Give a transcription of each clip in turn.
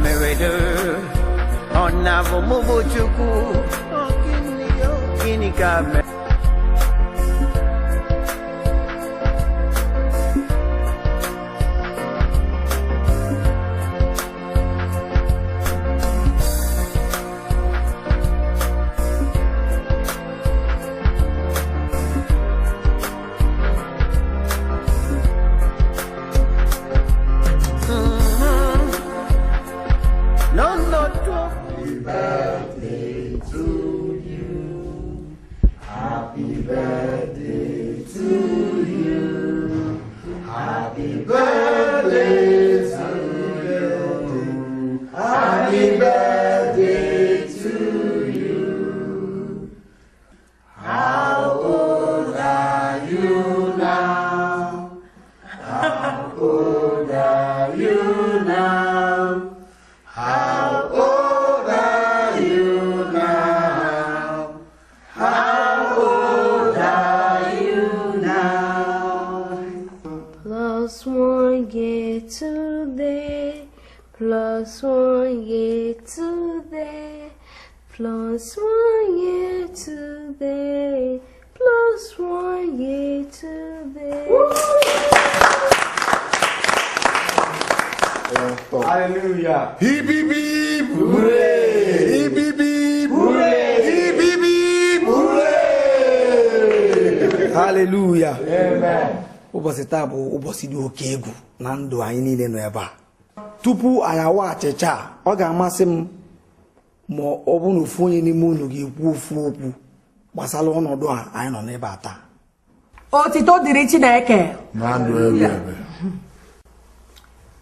Mere ọ na-abụ mụ bụ Chukwu? Gịnị ka mere? No, no, no. Plus one year today, plus one year today, plus one year today, plus one year today. Hallelujah. Hip hip hip hooray! Hip hip hip hooray! Hip hip hip hooray! Haleluya. Amen. Ụbọchị taa bụ ụbọchị dị oke egwu na ndụ anyị niile nọ ebe a. Tupu anyị awa achịcha a, ọ ga-amasị m ma ọ bụ na ofu onye n'ime unu ga-ekwu ofu okwu gbasara ọnọdụ a anyị nọ n'ebe a taa. Otito dịrị Chineke. Na ndụ ebe ebe.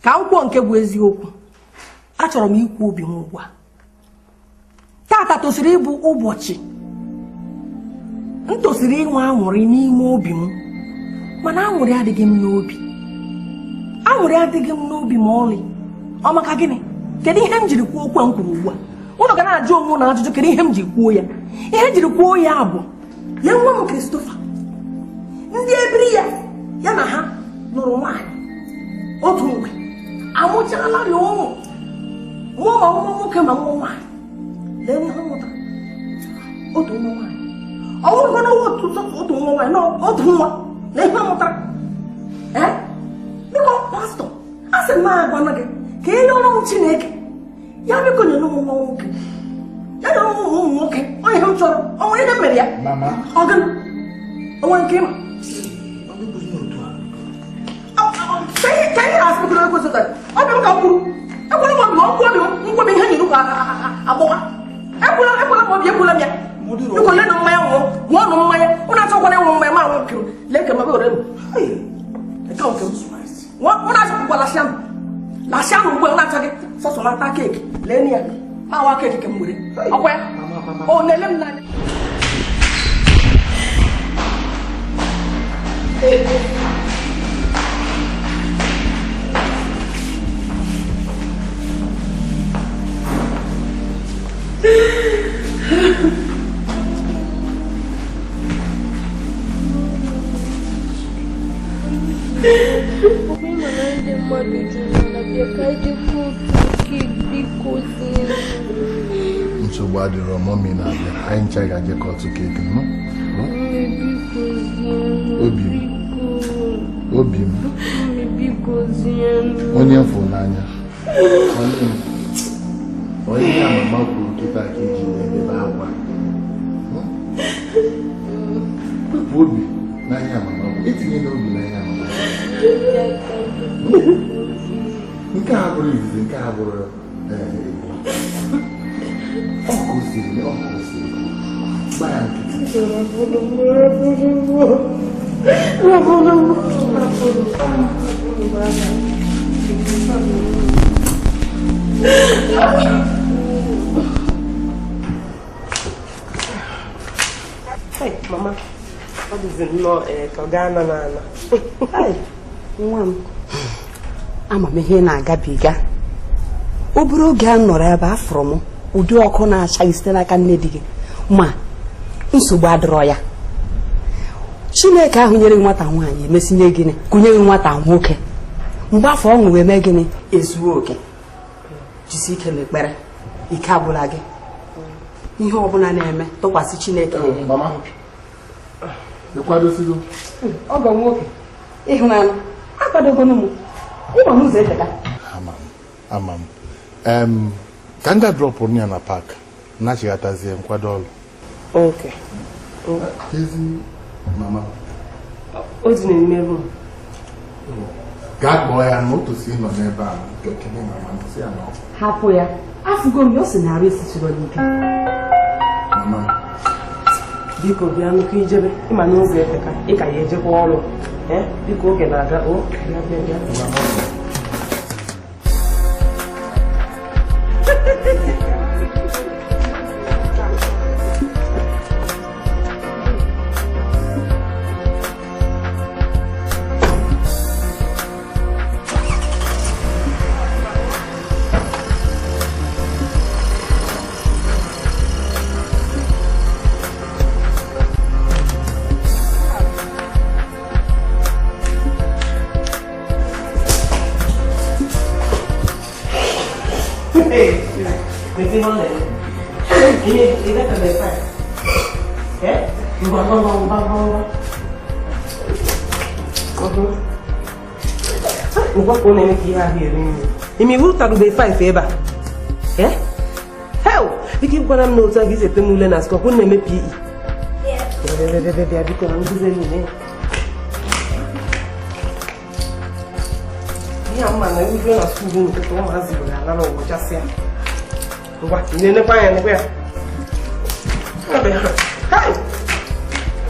Ka m kwuo nke bụ eziokwu, achọrọ m ikwu obi m ugbu a. Tata tosiri ịbụ ụbọchị m tosiri inwe aṅụrị n'ime obi m, mana aṅụrị adịghị m n'obi, aṅụrị adịghị m n'obi ma ọlị. Ọ maka gịnị? Kedu ihe m jiri kwuo okwu a m kwuru ugbu a? Ụnụ ga na-ajụ onwe ụnụ ajụjụ, kedu ihe m ji kwuo ya? Ihe m jiri kwuo ya bụ lee nwa m Christopher, ndị ebiri ya ya na ha lụrụ nwaanyị otu mgbe, amụchalarị ụmụ mụọ, ma nwa nwoke ma nwa nwaanyị. Lee ihe ọ mụtara, otu nwa nwaanyị. Ọ bụrụkwa na otu otu nwa nwaanyị na otu nwa, lee ihe ọ mụtara. Ee, biko pastọ, a sị m agwana gị ka ị rịọrọ m Chineke ya biko nyere m nwa nwoke, ya nyere m ụmụ nwoke. Ọ ihe m chọrọ. Ọ nwere ihe m mere ya? Mama. Ọ gịnị? O nwere nke ịma? Ka ihe na-asị bụrụ ekwesịrị ọ bụ ka m kwuru. Ekwela m obi m, ọkwụ obi m, nkwụ ihe nyere ụka agbọwa. Ekwela, ekwela m obi, ekwela m ya. Biko lenụ mmanya, nwụọ, ṅụọnụ mmanya. Ụnụ achọkwana ịṅụ mmanya ma anwụ nke m. Lee nke m ebe were m. Nke nke m. Ụnụ achọkwakwa lasịanụ. Lasịanụ ugbu a, ụnụ achọghị sọsọ nata keeki. Lee ya. Ma awa keeki ka m were. Ọkwa ya. O na-ele m n'anya. Obi mana ndị mmadụ juru na bịa ka anyị jekwa otu keeki, biko zie. Nsogbu adịrọ, mọmi na-abịa. Anyị ncha ga-eje kọtụ keeki m. Nne, biko zie. Obi m. Biko. Obi m. Nne, biko zie. Onye m fụrụ n'anya. Nwanne m. Onye ya mama kwuru kịta ka iji na-emebe akwa. Wepụ obi n'anya mama kwuru. Etinyela obi n'anya mama kwuru. Nke a bụrụ izizi, nke a bụrụ ịbụọ. Ọ kụziri, ọ kụziri. Gba ya nkịtị. Hey, mama, ọ dịzi nnọọ ee, ka ọ gaa-ana n'ala. Nwa m, ama m ihe na-agabiga. Obere oge a nọrọ ebe a, fụrụ m ụdị ọkụ na-achaghị site n'aka nne di gị, ma nsogbu adịrọ ya. Chineke ahụ nyere gị nwata nwaanyị emesinye gịnị, kụnye gị nwata nwoke. Mgbe afọ ọṅụ wee mee gịnị, ezuo oke. Jisi ike n'ekpere, ike agwụla gị. Ihe ọbụla na-eme, tụkwasị Chineke obi. Mama, ị kwadosigo? Ọgọ m nwoke, ịhụnanya, akwadogonu m. Ịma n'ụzọ eteka. Ama m, ama m. Ka m ga drọpụrụ ya na park, nachighatazie nkwado ọlụ. Okay. Ezi mama. O dị n'ime room. Gaa kpọọ ya na otu si nọ n'ebe a kene mama m si ya na ọ. Hapụ ya. Afụgo m ya, o si na arụ esitụrụ ya ike. Mama. Biko bịa nnukwu ijebe, ịma n'ụzọ eteka, ị ka ya ejekwa ọrụ. Biko oge na-aga, o bịa bịa bịa. Ime iwu tarube 5 ebe a. Hel, biko ịgwara m na otu a ga-esi ete m ule na skọpụ na-eme PE. Bịa biko na nkụzi niile. Ihe a mma na ewuzie na skuul n'ụtụtụ ụmụazị were ala na ụbọchasịa. Ngwa, ị na-enekwa anya nekwa ya. Hai!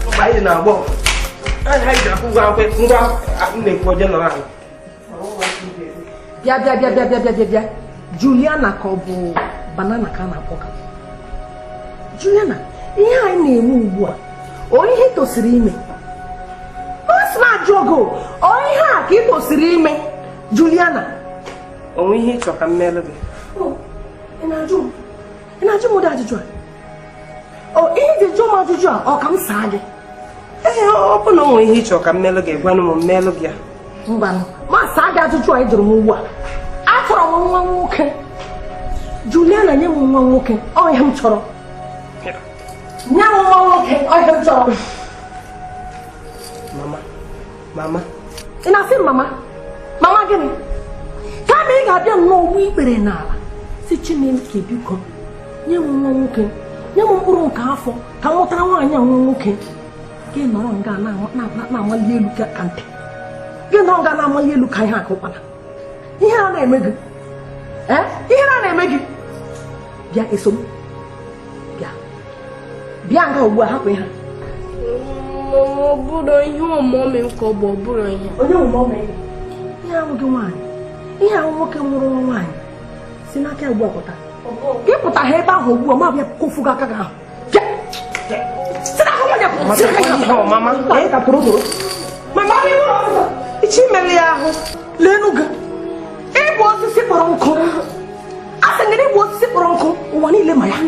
Mgbe anyị na-agbọ. Anyị ji akwụ ụgwọ akwụkwọ ngwa m na-ekwu ọjọọ nọrọ ala. Bịa bịa bịa bịa bịa bịa bịa. Juliana ka ọ bụ banana ka a na-akpọ ka. Juliana, ihe anyị na-eme ugbu a, ọ ihe tosiri ime? Ọ sị m ajụ ogo, ọ ihe a ka ị tosiri ime, Juliana? O nwe ihe ị chọrọ ka m meelụ gị? Ị na-ajụ m? Ị na-ajụ m ụdị ajụjụ a? Ọ ihe iji jụọ m ajụjụ a, ọ ka m saa gị? Ee, ọ bụ na o nwee ihe ị chọrọ ka m meelụ gị, gwanụ m meelụ gị ya. Mbanụ, ma saa gị ajụjụ a ị jụrụ m ugbu a. Achọrọ m nwa nwoke. Juliana, nye m nwa nwoke, ọ ihe m chọrọ. Nye m nwa nwoke, ọ ihe m chọrọ. Mama, mama. Ị na-asị m mama? Mama gịnị? Kama ị ga-abịa nnọọ ugbu ikpere n'ala, si Chineke biko, nye m nwa nwoke, nye m mkpụrụ nke afọ ka m mụtara nwaanyị a nwa nwoke. Gị nọrọ nga na-amali elu ka ntị. Gị nọrọ nga na-amali elu ka ihe akụkpana. Ihe a na-eme gị. Ihe a na-eme gị. Bịa eso m. Bịa. Bịa nga ugbu a, hapụ ihe. Mama, ọ bụrụ ihe ọmụmụ m ka ọ bụ ọ bụrụ ihe. Onye ọmụmụ gị? Ihe ahụ gị nwaanyị. Ihe ahụ nwoke nwụrụ nwa nwaanyị. Si n'aka ugbu a pụta. Gị pụta ha ebe ahụ ugbu a, ma bịa kofu gị aka gị ahụ. Bịa. Si n'aka nwaanyị pụta. Si n'aka ihe ọ mama. Ka toro toro. Mama, ichi mere ya ahụ. Leenụ gị. Ịbụ osisi kpọrọ nkụ. A sị gị ịbụ osisi kpọrọ nkụ, ụwa niile ma ya.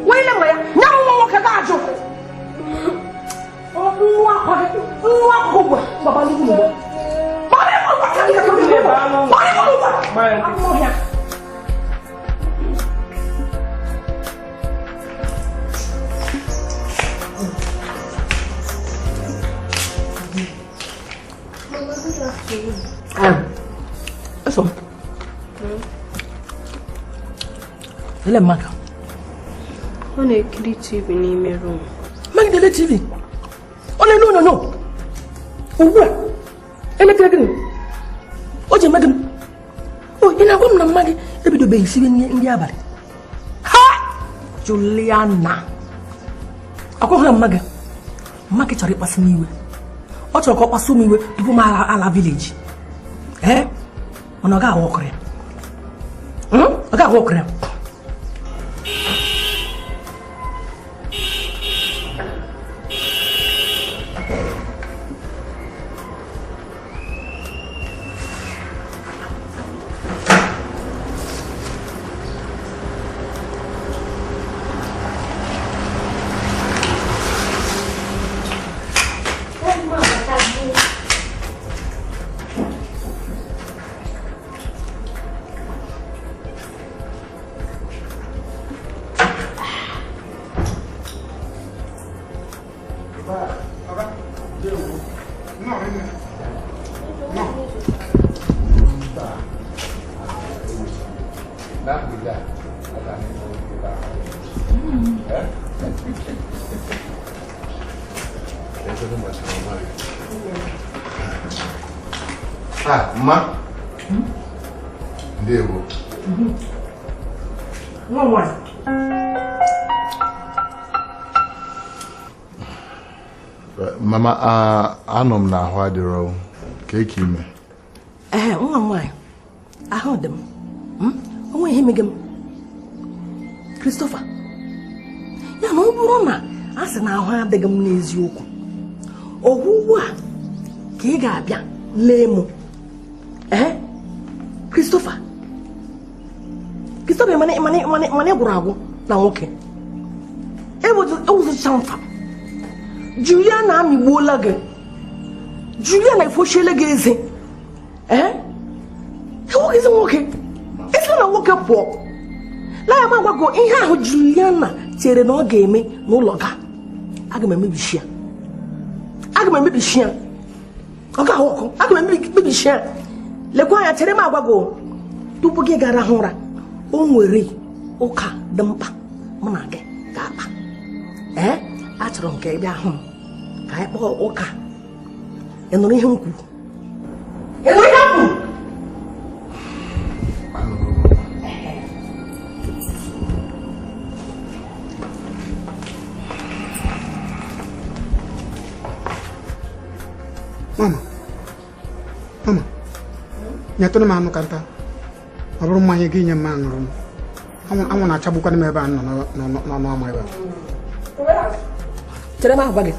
Ụwa niile ma ya. Nye m nwa nwoke ga-ajụ. Nwa akwa gị, nwa akwa ugbu a, gbaba n'ihu ugbu a. Gbaba ihu ugbu a, ka gị ga-atụrụ ugbu a. Gbaba ihu ugbu a. Anụ ọhịa. Eso. Ele maka. Ọ na-ekiri TV n'ime room. Maka na-ele TV. Ọ na-ele onyonyo. Ugbu a, elekere gịnị? O ji eme gịnị? O, ị na-agwa m na mma gị ebidobeghị sibe nri abalị. Ha! Juliana. Akwụghị mma gị. Mma gị chọrọ ịkpasu m iwe. Ọ chọrọ ka ọ kpasuo m iwe tupu m ala vileji. Ee? Mana ọ ga-ahụ ọkụrụ ya. Ọ ga-ahụ ọkụrụ ya. Ah, ma. Ndewo. Nwa nwaanyị. Mama, anọ m n'ahụ adịrọ ka eke ime. Ee, nwa nwaanyị, ahụ dị m. O nweghị ihe mege m. Christopher, ya na ọ bụrụ na a sị na ahụ adịghị m n'eziokwu, ọgwụgwụ a ka ị ga-abịa lee m. Ee, Christopher, Christopher, mana ị gwụrụ agwụ na nwoke. Ewuzicha mfa. Juliana amịgbuola gị. Juliana efochiela gị eze. Ee, enweghịzi nwoke. Esi na nwoke pụọ. Laya m agwago ihe ahụ Juliana chere na ọ ga-eme n'ụlọ ga. Aga m emebishi ya. Aga m emebishi ya. Ọ ga-ahụ ọkụ. Aga m emebishi ya. Lekwa anya, chere m agwago tupu gị gara hụ ụra. O nwere ụka dị mkpa mụ na gị ga-akpa. Ee, achọrọ m ka ị bịa hụ m ka anyị kpọọ ụka. Ị nụrụ ihe m kwuru? Ị nụrụ ihe m kwuru? Mama, mama, nyetụrụ m anụ ka nta. Ọ bụrụ mmanya gị nye m aṅụrụ m. Anwụ na-achagbukwana m ebe a nọ n'ọnụ ama ebe a. Chere m agwa gị.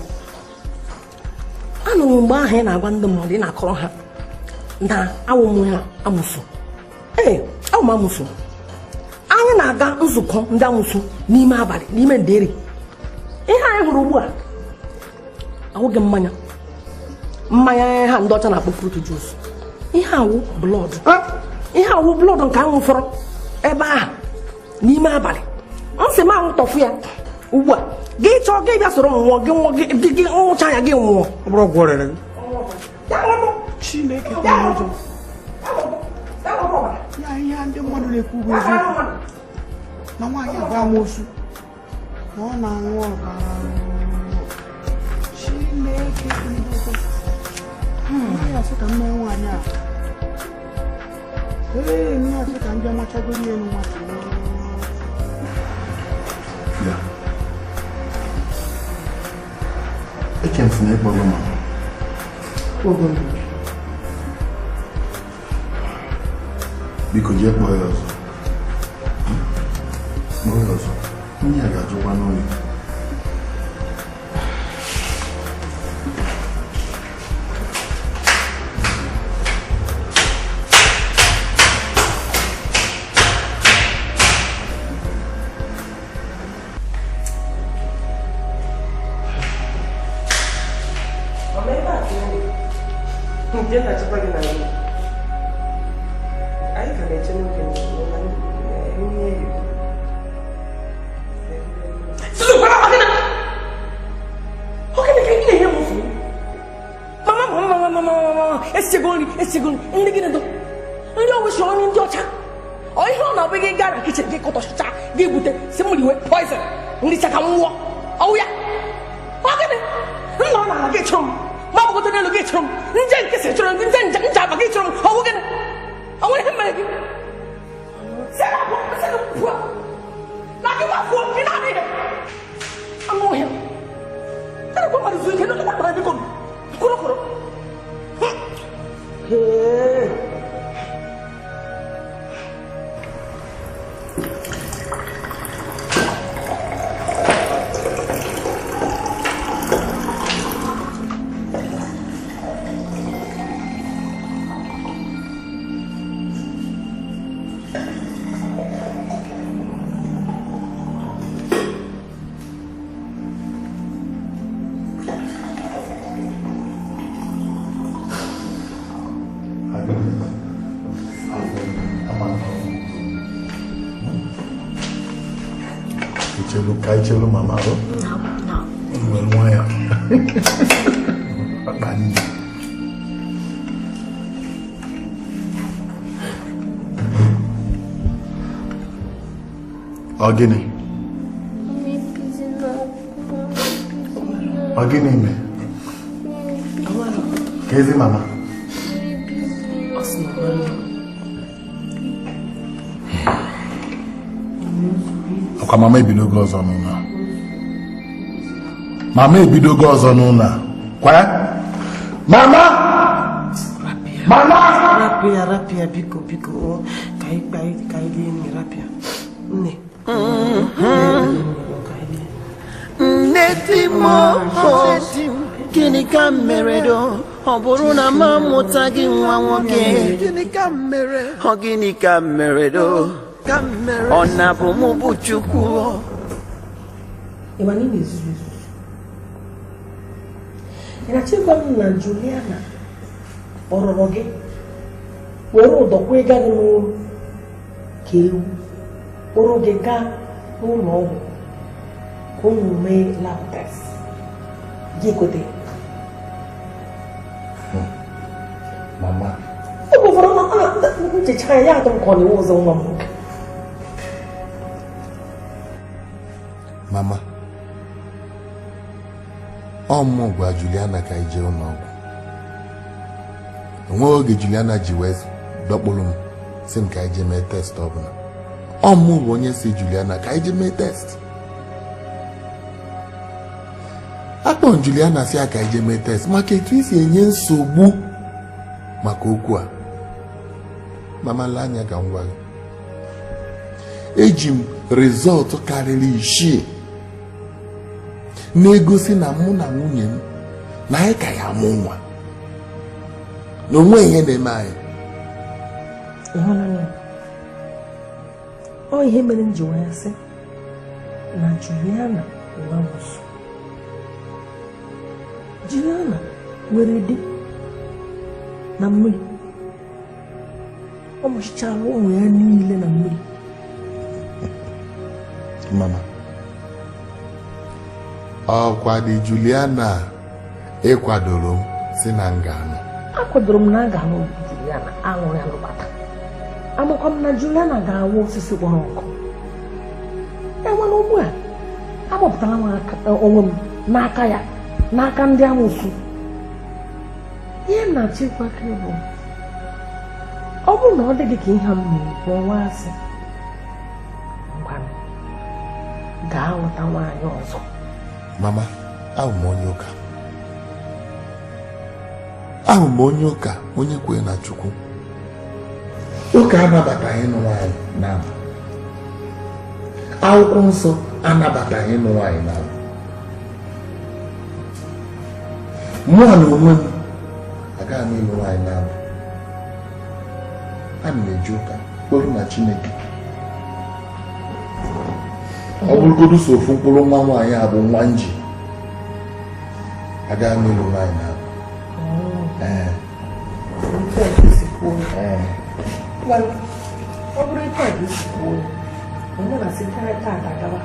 Anụrụ m mgbe ahụ ị na-agwa ndị mmadụ, ị na-akọrọ ha na awụ m ya amụsụ. Ee, awụ m amụsụ. Anyị na-aga nzukọ ndị amụsụ n'ime abalị, n'ime nderi. Ihe anyị hụrụ ugbu a awụghị mmanya. Mmanya ha ndị ọcha na-akpọ fruit juice. Ihe awụ blood. Ihe awụ blood nke anwụ fọrọ ebe ahụ n'ime abalị. Nsị m ahụ tọfụ ya ugbu a. Gị chọọ gị bịa soro m nwụọ, gị nwụọ, gị nwụcha ya gị nwụọ. Ọ bụrụ ọgwụ ọrịa gị. Chineke kwuru ụjọ. Ya ihe ndị mmadụ na-ekwu bụ eziokwu. Na nwaanyị abụ amoosu. Na ọ na-aṅụ ọbara. Chineke kwuru ụjọ. Nne ya sị ka m mee nwaanyị a. Ee, nne ya sị ka m bịa machagoro ya elu nwata. Ya. Eche m sị na ịkpọrọ mama. Biko jee kpọọ ya ọzọ. Kpọọ ya ọzọ. Onye a ga-ajụkwa n'oyi. Ndị ọwụshi onye ndị ọcha. Ọ ihe ọ na-abụ gị gaa na kichin gị kọtọchicha gị gwute si m riwe poison nri chaka nwụọ ọwụ ya. Ọ gịnị? Nna ọ na-ala gị chụrụ m, ma ọ n'elu gị chụrụ m, nje nke si chụrụ m, nje nje nje aba gị chụrụ m, ọwụ gịnị? Ọ nwere ihe mere gị? Pụọ. Na gị gbafuo, ị na-adị ihe. Anụ ọhịa. Kwa mmadụ zuo ike, n'ụlọ gbara biko. Kụrụkụrụ. Hey. Ichelu mama o. Nwere nwayọ. Akpa nne. Ọ gịnị? Ọ gịnị mee? Ka ezi mama. Ọ sị na ọ Ọkwa mama ebidogo ọzọ n'ụlọ a. Mama ebidogo ọzọ n'ụlọ a. Kwa ya? Mama! Mama! Rapịa, rapịa, biko, biko, o, ka anyị ka anyị ka anyị lie nne, rapịa nne. Nne di m, gịnị ka m mere do? Ọ bụrụ na m amụtaghị nwa nwoke, ọ gịnị ka m mere do? Ọ na-abụ mụ bụ Chukwu? Ị ma na ị na-ezuzu ezuzu? Ị na-achọ ịgwa m na Juliana kpọrọrọ gị were ụdọ kwega gị n'olu ka ewu, kpọrọ gị gaa n'ụlọ ọgwụ ka unu mee lab test, gị kwete? Mama. Oge ụfọdụ nchecha ya, ya atọ m ka ọ na-ewe ụzọ nwa m nwoke. Mama, ọ mụ gwa Juliana ka anyị jee ụlọ ọgwụ. Onweghị oge Juliana ji wee dọkpụrụ m si m ka anyị jee mee test ọbụla. Ọ mụ bụ onye si Juliana ka anyị jee mee test. Akpọ m Juliana si ya ka anyị jee mee test maka etu isi enye nsogbu maka okwu a. Mama, lee anya ka m gwa gị, eji m result karịrị 6 na-egosi na mụ na nwunye m na anyị ka ya amụ nwa, na onwe ihe na-eme anyị. Ịhụnanya ọ, ihe mere m ji wee sị na Juliana bụ amụsụ. Juliana nwere di na mmiri, ọ mụchichara ụmụ ya niile na mmiri. Mama, ọkwa dị Juliana ịkwadoro m si na nga anọ. Akwadoro m na a ga-alụ Juliana, alụrụ alụbata. Amakwa m na Juliana ga-awụ osisi kpọrọ nkụ. Enwere ugbu a agbapụtara m onwe m n'aka ya, n'aka ndị amụsụ. Ihe m na-achọ ịgwa gị bụ, ọ bụrụ na ọ dị gị ka ihe m na-ekwu ọnwa asị, ngwanụ, gaa lụta nwaanyị ọzọ. Mama, ahụ m onye ụka, ahụ m onye ụka, onye kwere na Chukwu. Ụka anabataghị ịnụ nwaanyị na akwụkwọ nsọ, anabataghị ịnụ nwaanyị na mụọ na onwe m agaghị m ịlụ nwaanyị na ana m eji ụka kpọrọ na Chineke. Ọ bụrụgodu so ofu mkpụrụ nwa nwaanyị a bụ nwa nji, agaghị m ịlụ nwaanyị na ee. Ee. Ọ bụrụ etu a ga-esi kwuo, onye na-asị tata gaba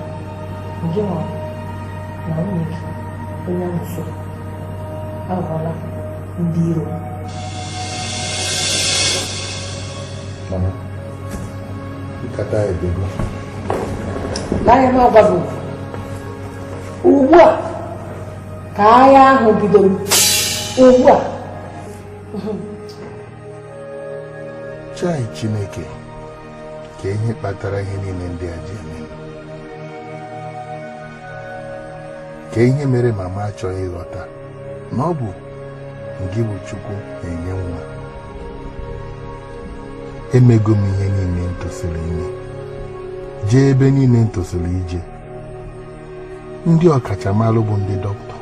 gị nwa na nwunye gị onye amụsụ aghọọla ndị iro. Mama, nkata ebego. N'anya m, agwa gị ugbu a ka agha ahụ bidoro ugbu a. Chai, Chineke, ka ihe kpatara ihe niile ndị a ji eme m? Ka ihe mere mama achọghị ịghọta na ọ bụ ngị bụ Chukwu na-enye nwa. Emego m ihe niile m tosiri ime, jee ebe niile m tosiri ije. Ndị ọkachamara bụ ndị dọkịta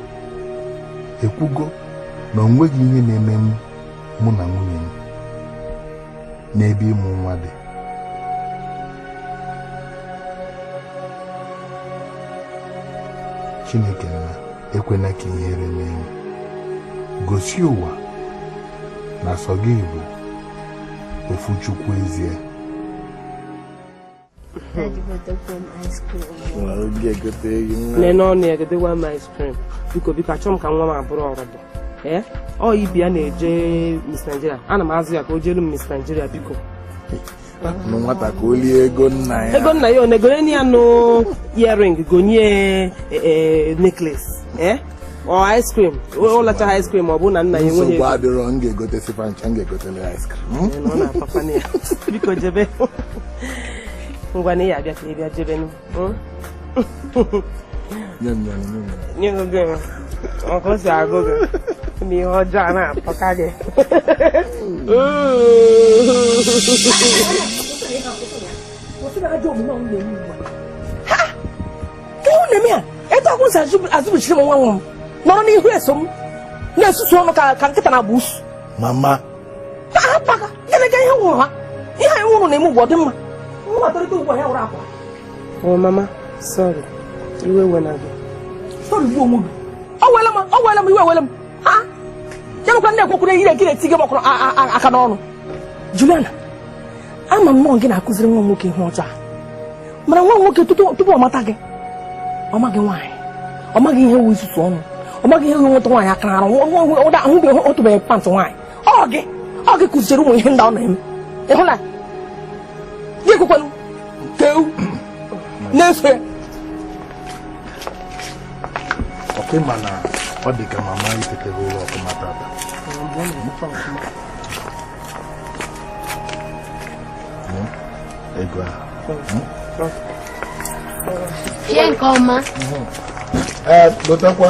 ekwugo na o nweghị ihe na-eme m, mụ na nwunye m, n'ebe ịmụ nwa dị. Chineke nna, ekwena ka ihere mee m. Gosi ụwa na sọ gị bụ ofu Chukwu ezie. Daddy, gotekwa m ice cream. Nene ọnụ ya, gotekwa m ice cream, biko, biko. Achọrọ m ka nwa m abụrụ ọrọbọ. Ee, ọ ibi ya na-eje Miss Nigeria, ana m azụ ya ka o jelu m Miss Nigeria, biko. Rapụnụ nwata ka o lie ego nna ya. Ego nna ya one gonye ya nụ earring, gonye necklace, ee. Ọ ice cream, ọ lacha ice cream, ọ bụ na nna ya enweghị Nsogbu ego. adịrọ, m ga-egote sifa ncha, m ga-egotele ice cream. Ọ na-atọkwana ya. Biko jebe ngwa na ị ya abịa ka ị bịa jebe. Nye m ya, nye m ya. Nye gị ọkụ si agụ gị na ihe ọjọọ na-atọka gị. Ka na-eme ya etu akwụ si azụbichiri m nwa nwa m nọrọ n'ihu eso m na-esusu ọnụ ka nkịta na-agba usu. Mama, hapaka elega ihe nwụrụ ha, ihe anyị nwụrụ na-eme ugbu ọ dị mma nwa tọrịta ugbu a ya wụrụ akwa. Oh mama, sorry. Iwe wena gị. Sorry gbuo onwe gị. Ọ wele m, ọ wele m, iwe wele m. Ha ya bụkwa ndị ekwekwere ihe gị na-eti gị gbakọrọ aka n'ọnụ. Juliana, ama m nọọ gị na-akụziri nwa m nwoke ihe ọjọọ a. Mana nwa m nwoke tupu ọ mata gị, ọ maghị nwaanyị, ọ maghị ihe wụ isusu ọnụ, ọ maghị ihe nweta nwaanyị aka n'arụ, ahụbeghị otụbeghị pantị nwaanyị. Ọ gị kụziri ụmụ ihe ndị ọ na-eme. Ị hụla gị ekwekwanụ ka ewu na-eso ya. Ọkwa ịma na ọ dị ka mama itetere ụlọ ọfụma tata. Ego ahụ. Jee nke ọma. Ee, gotekwa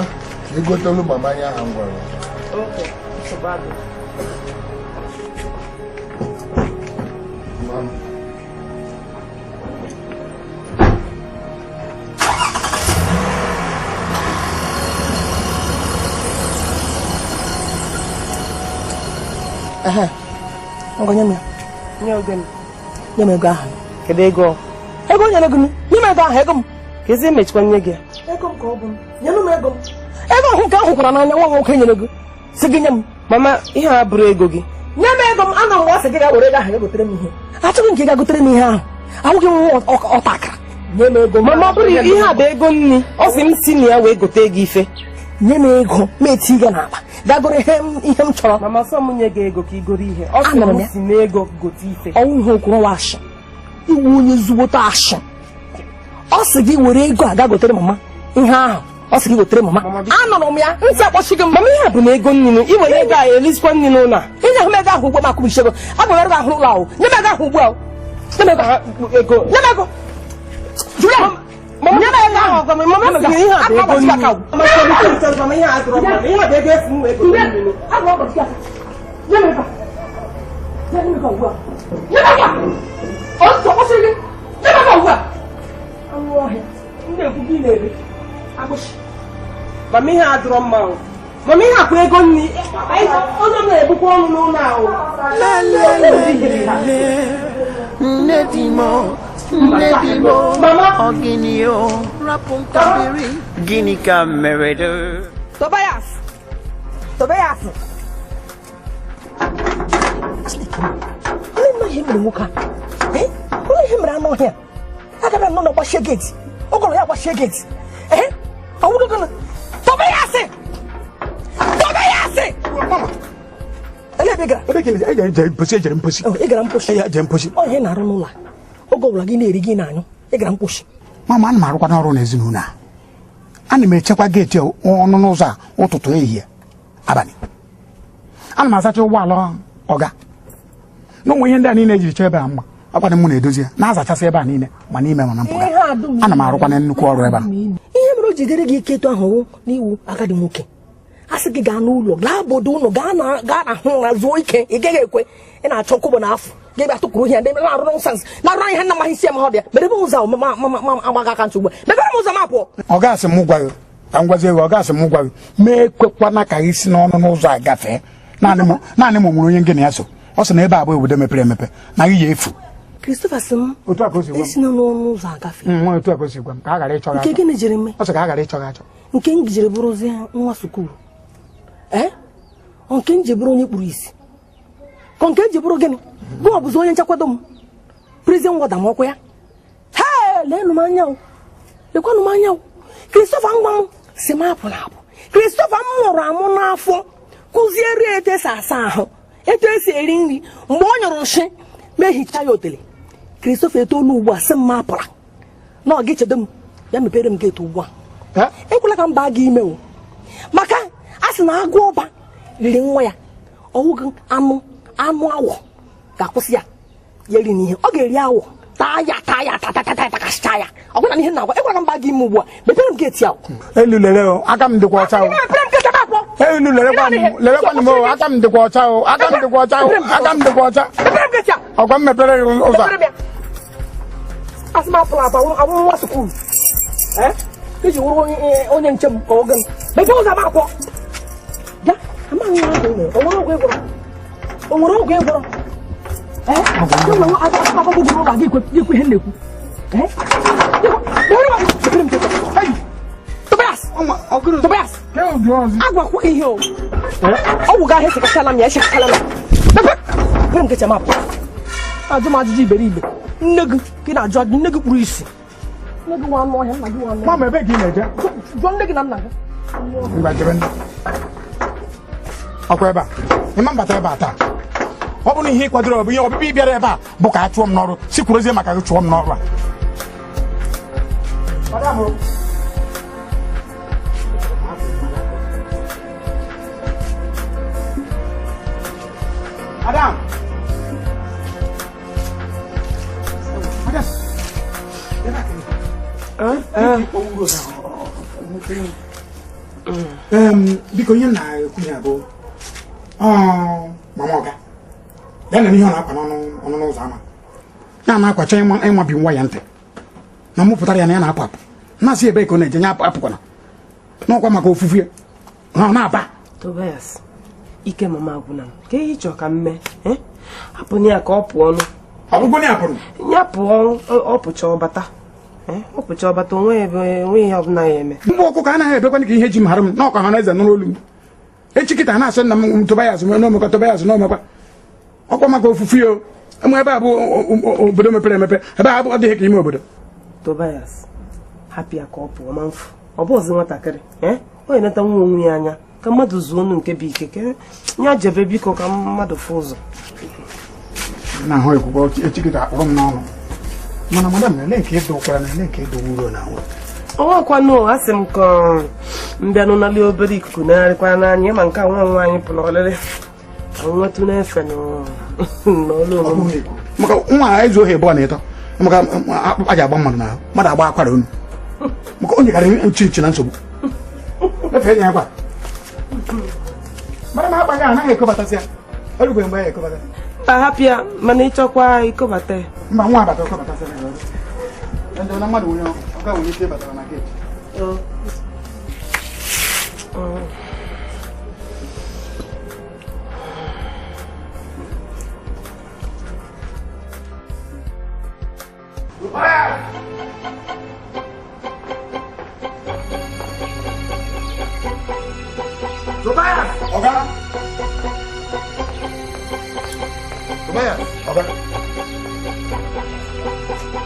igotelu mama ya ahụ m gwara. Mama. Ehe, ngwa nye m ya. Nye ogene. Nye m ego ahụ. Kedu ego? Ego nyere gị, nye m ego ahụ, ego m. Ka ezi emechikwa nye gị. Ego m ka ọ bụ. Nyenụ m ego m. Ego ahụ nke ahụ hụkwara n'anya nwa nwoke nyere gị. Si gị nye m. Mama, ihe a bụrụ ego gị. Nye m ego m, anọ mgbe ọ sị gị gaa were ego ahụ ga gotere m ihe. Achọghị m ka ị ga gotere m ihe ahụ. Ahụghị m nwa ọta akara. Nye m ego m. Mama, ọ bụrụ ihe a bụ ego nni, ọ sị m si na ya wee gote gị ife. Nye m ego, m eti gị n'akpa. Gaa goro ihe m chọrọ. Mama, sọ m nye gị ego ka ị goro ihe. Ọ sị m si n'ego gote ife. Ọnwụ ihe okwuru wa ashị. Iwu onye ezigbote ashị. Ọ sị gị were ego a gaa gotere mama ihe ahụ. Ọ sị gị gotere mama. Anọrọ m ya, ntị akpọchi gị m. Mama, ihe a bụ na ego nni, i were ego a elisikwa nni n'ụlọ a. Inye m ego ahụ ugbu a, m akwụbichi ego. Aga m ere gị ahụ ụlọ ahụ. Nye m ego ahụ ugbu a. Nye m ego. Ego. Nye m ego. Julia, Mama, nye m ego ahụ. Mama, sị na ihe a bụ ego nni. Mama, ihe a dọrọ mma. Ihe a bụ ego efu m wee gote nni. Aga m agbachi aka. Nye m ego. Nye m ego ugbu a. Nye m ego. Ọ sọ kwụsị gị. Nye m ego ugbu a. Anụ ọhịa. Ndị ekwu gị na-ere. Agbụsị. Mama, ihe a dọrọ mma o. Mama, ihe a bụ ego nni. Onye m na-ebukwa ọnụ n'ụlọ ahụ. Nne di m, nne di m, ọ gịnị o? Rapụ ntabiri. Gịnị ka mere do? Tobias! Tobias! Olee nnọọ ihe mere nwoke a? Eh? Olee ihe mere anụ ọhịa? Agara nnọọ na gbachie geeti. Ọ gwara ya gbachie geeti. Eh? Ọ wụrụ gịnị? Tobias! Tobias! Mama, Elee ebe ị gara? ebe ka ị jere mposi, ejere mposi. Oh, ị gara mposi. Ejere mposi. Ọ ihe na-arụ n'ụlọ a. Oge ọbụla gị na-eri gị na-anyụ, ị gara mposi. Mama, ana m arụkwa n'ọrụ n'ezinụlọ a. Ana m echekwa geeti ọnụ n'ụzọ a ụtụtụ, ehihie, abalị. Ana m azacha ụgbọala ọga. N'ụmụ ihe ndị a niile ejiri chọọ ebe a mma. Ọkwa m na-edozi ya, na-azachasị ebe a niile, ma n'ime ma na mpụga. Ihe a dum Ana m arụkwa na nnukwu ọrụ ebe a. Ihe mere o jidere gị ike etu ahụ wụ n'iwu agadi nwoke. A sị gị gaa n'ụlọ, gaa obodo ụlọ, gaa na gaa na hụ ụra zuo ike, ị gaghị ekwe. Ị na-achọ kwụbọ n'afọ. Gị bịa tụkwuru ihe ndị na-arụ nonsense. Na-arụ ihe nna maghị isi ya ma ọ dị ya. Merebe ụzọ ahụ ma ma ma agbaghị aka ntị ugbu a. Mepere m ụzọ m apụọ. Ọ gasị m gwa gị ka m gwazie gị, ọ gasị m gwa gị ma ekwekwana ka gị si n'ọnụ n'ụzọ a gafee. Naanị m nwere onye ngị na ya so. Ọ sị na ebe a bụ obodo mepere emepe na gị ya efu. Christopher sị m Otu a ka o si gwa m. esi n'ọnụ ụzọ agafe. Otu a ka o si gwa m ka a ghara ịchọ gị Nke achọ. gịnị jiri mee? Ọ sị ka a ghara ịchọ gị achọ. Nke m jiri bụrụzie nwa sukuru. Ee? Ọ nke m ji bụrụ onye kpuru isi. Ka nke m ji bụrụ gịnị? Gị ọ bụzi onye nchekwado m. Prison warder m ọkwa ya. Hee, leenụ m anya o. Lekwanụ m anya o. Christopher ngwa m si m apụ na apụ. Christopher m mụrụ amụ n'afọ kụziere ya etu esi asa ahụ, etu esi eri nri, mgbe ọ nyụrụ nsị ma ehicha ya otele. Christopher etolu ugbu a sị m apụla. Na ọ gị chedo m, ya mepere m geeti ugbu a. Ekwela ka m baa gị ime o. Maka a sị na agụ ọba riri nwa ya, ọwụghị anụ anụ awọ ga-akwụsị ya ya eri n'ihe ọ ga-eri awọ taa ya taa ya taa taa taa takasịcha ya. Ọ gwara m ihe m na-agwa, ịgwara m mba gị ime ugbu a, mepere m geeti ahụ. Elu lere o, aka m dịkwa ọcha o. Mepere m geeti ebe akpọ. Elu lerekwa m, lerekwa m o, aka m dịkwa ọcha o, aka m dịkwa ọcha o, aka m dịkwa ọcha. Mepere m geeti ahụ. Ọkwa m mepere gị ụzọ. Mepere m ya. Asị m apụla apụ, awụ nwa sukuu. Iji wụrụ onye nche m ka oge m. Mepee ụzọ m akwọ. Bịa, amaghị m ọgwụ ị mere. O nwere ọgwụ ị gwọrọ? O nwere ọgwụ ị gwọrọ? Tobias! Agwakwa ihe o. Ọgwụ gị ahụ esekachala m ya, esekachala m ya. Mepere m geeti m apụ. Ajụ m ajụjụ iberibe. Nne gị ka ị na-ajụ ajụ, nne gị kpuru isi. Nne gị nwa anụ ọhịa, nna gị nwa anụ ọhịa. Mama, ebe ka ị na-eje? Jụọ nne gị na nna gị. Ngwa jebe nne. Ọkwa ebe a. Ịma mbata ebe a taa. Ọ bụrụ na ihe ị kwadoro bụ ihe ọbịbịa ị bịara ebe a bụ ka a chụọ m n'ọrụ, si kwurozie maka gị chụọ m n'ọrụ a. Madam. Madam. Biko ihe m na-ekwu ya bụ mama ọga ya na ihe ọ na-akwa n'ọnụ ụzọ ama ya na-akwacha ịmabi nwa ya ntị na mụ pụtara ya na ya na-apụ apụ na-asị ebe ka ọ na-eje ya apụkwana n'ọkwa maka ofufu ya na ọ na-aba. Tobias, ike mama agwụna m ka ihe ịchọ ka m mee, hapụ ya ka ọ pụọ ọnụ. Ọ bụgo na ya pụrụ? Ya pụọ, ọ pụcha ọbata. Ọ pụcha ọbata, onwe ebe onwe ihe ọbụla ya eme. Mgbe ọkụkọ anaghị ebekwana ka ihe ji m hara m n'ọkwa ha na eze nụrụ olu m. Echi kịta na-asị nna m Tobias n'omekwa, Tobias n'omekwa. Ọkwa maka ofufu ya o. Ebe a bụ obodo mepere emepe, ebe a bụ adịghị ka ime obodo. Tobias, hapụ ya ka ọ pụọ ma mfu. Ọ bụ ọzọ nwatakịrị, ọ na-eneta nwa onwe ya anya ka mmadụ zuo ọnụ nke bụ ike ka ya jebe biko ka mmadụ fụ ụzọ. Na ahụ ekwukwa echi kịta akpụrụ m n'ọnụ. Mana madam na ele nke ịdọkwara na ele nke ịdọwuro na ahụ. Ọnwakwanụ asị m ka m bịa n'ụnalị obere ikuku na-arịkwa n'anya ma nke a nwa nwaanyị pụrụ ọlịrị ka m nwetụ n'efe n'ọlụ onwe m. Maka nwa a ezu ohi ịbụọ na ịtọ maka akpụkpa ji agba mmadụ n'ahụ, mmadụ agba akwara unu maka onye gara nchi nchi na nsogbu. Efe enyi ya kwa. Mara ma akpa gị anaghị ekobatasị ya. Erugbe mgbe ya ekobata. Mba, hapụ ya, mana ịchọkwa ikobata ya. Mba, nwa abata okobatasị ya. Ndị na mmadụ nwere ọ ga nwere ike ịbatara na geeti. Tobias! Ọga! Tobias! Ọga!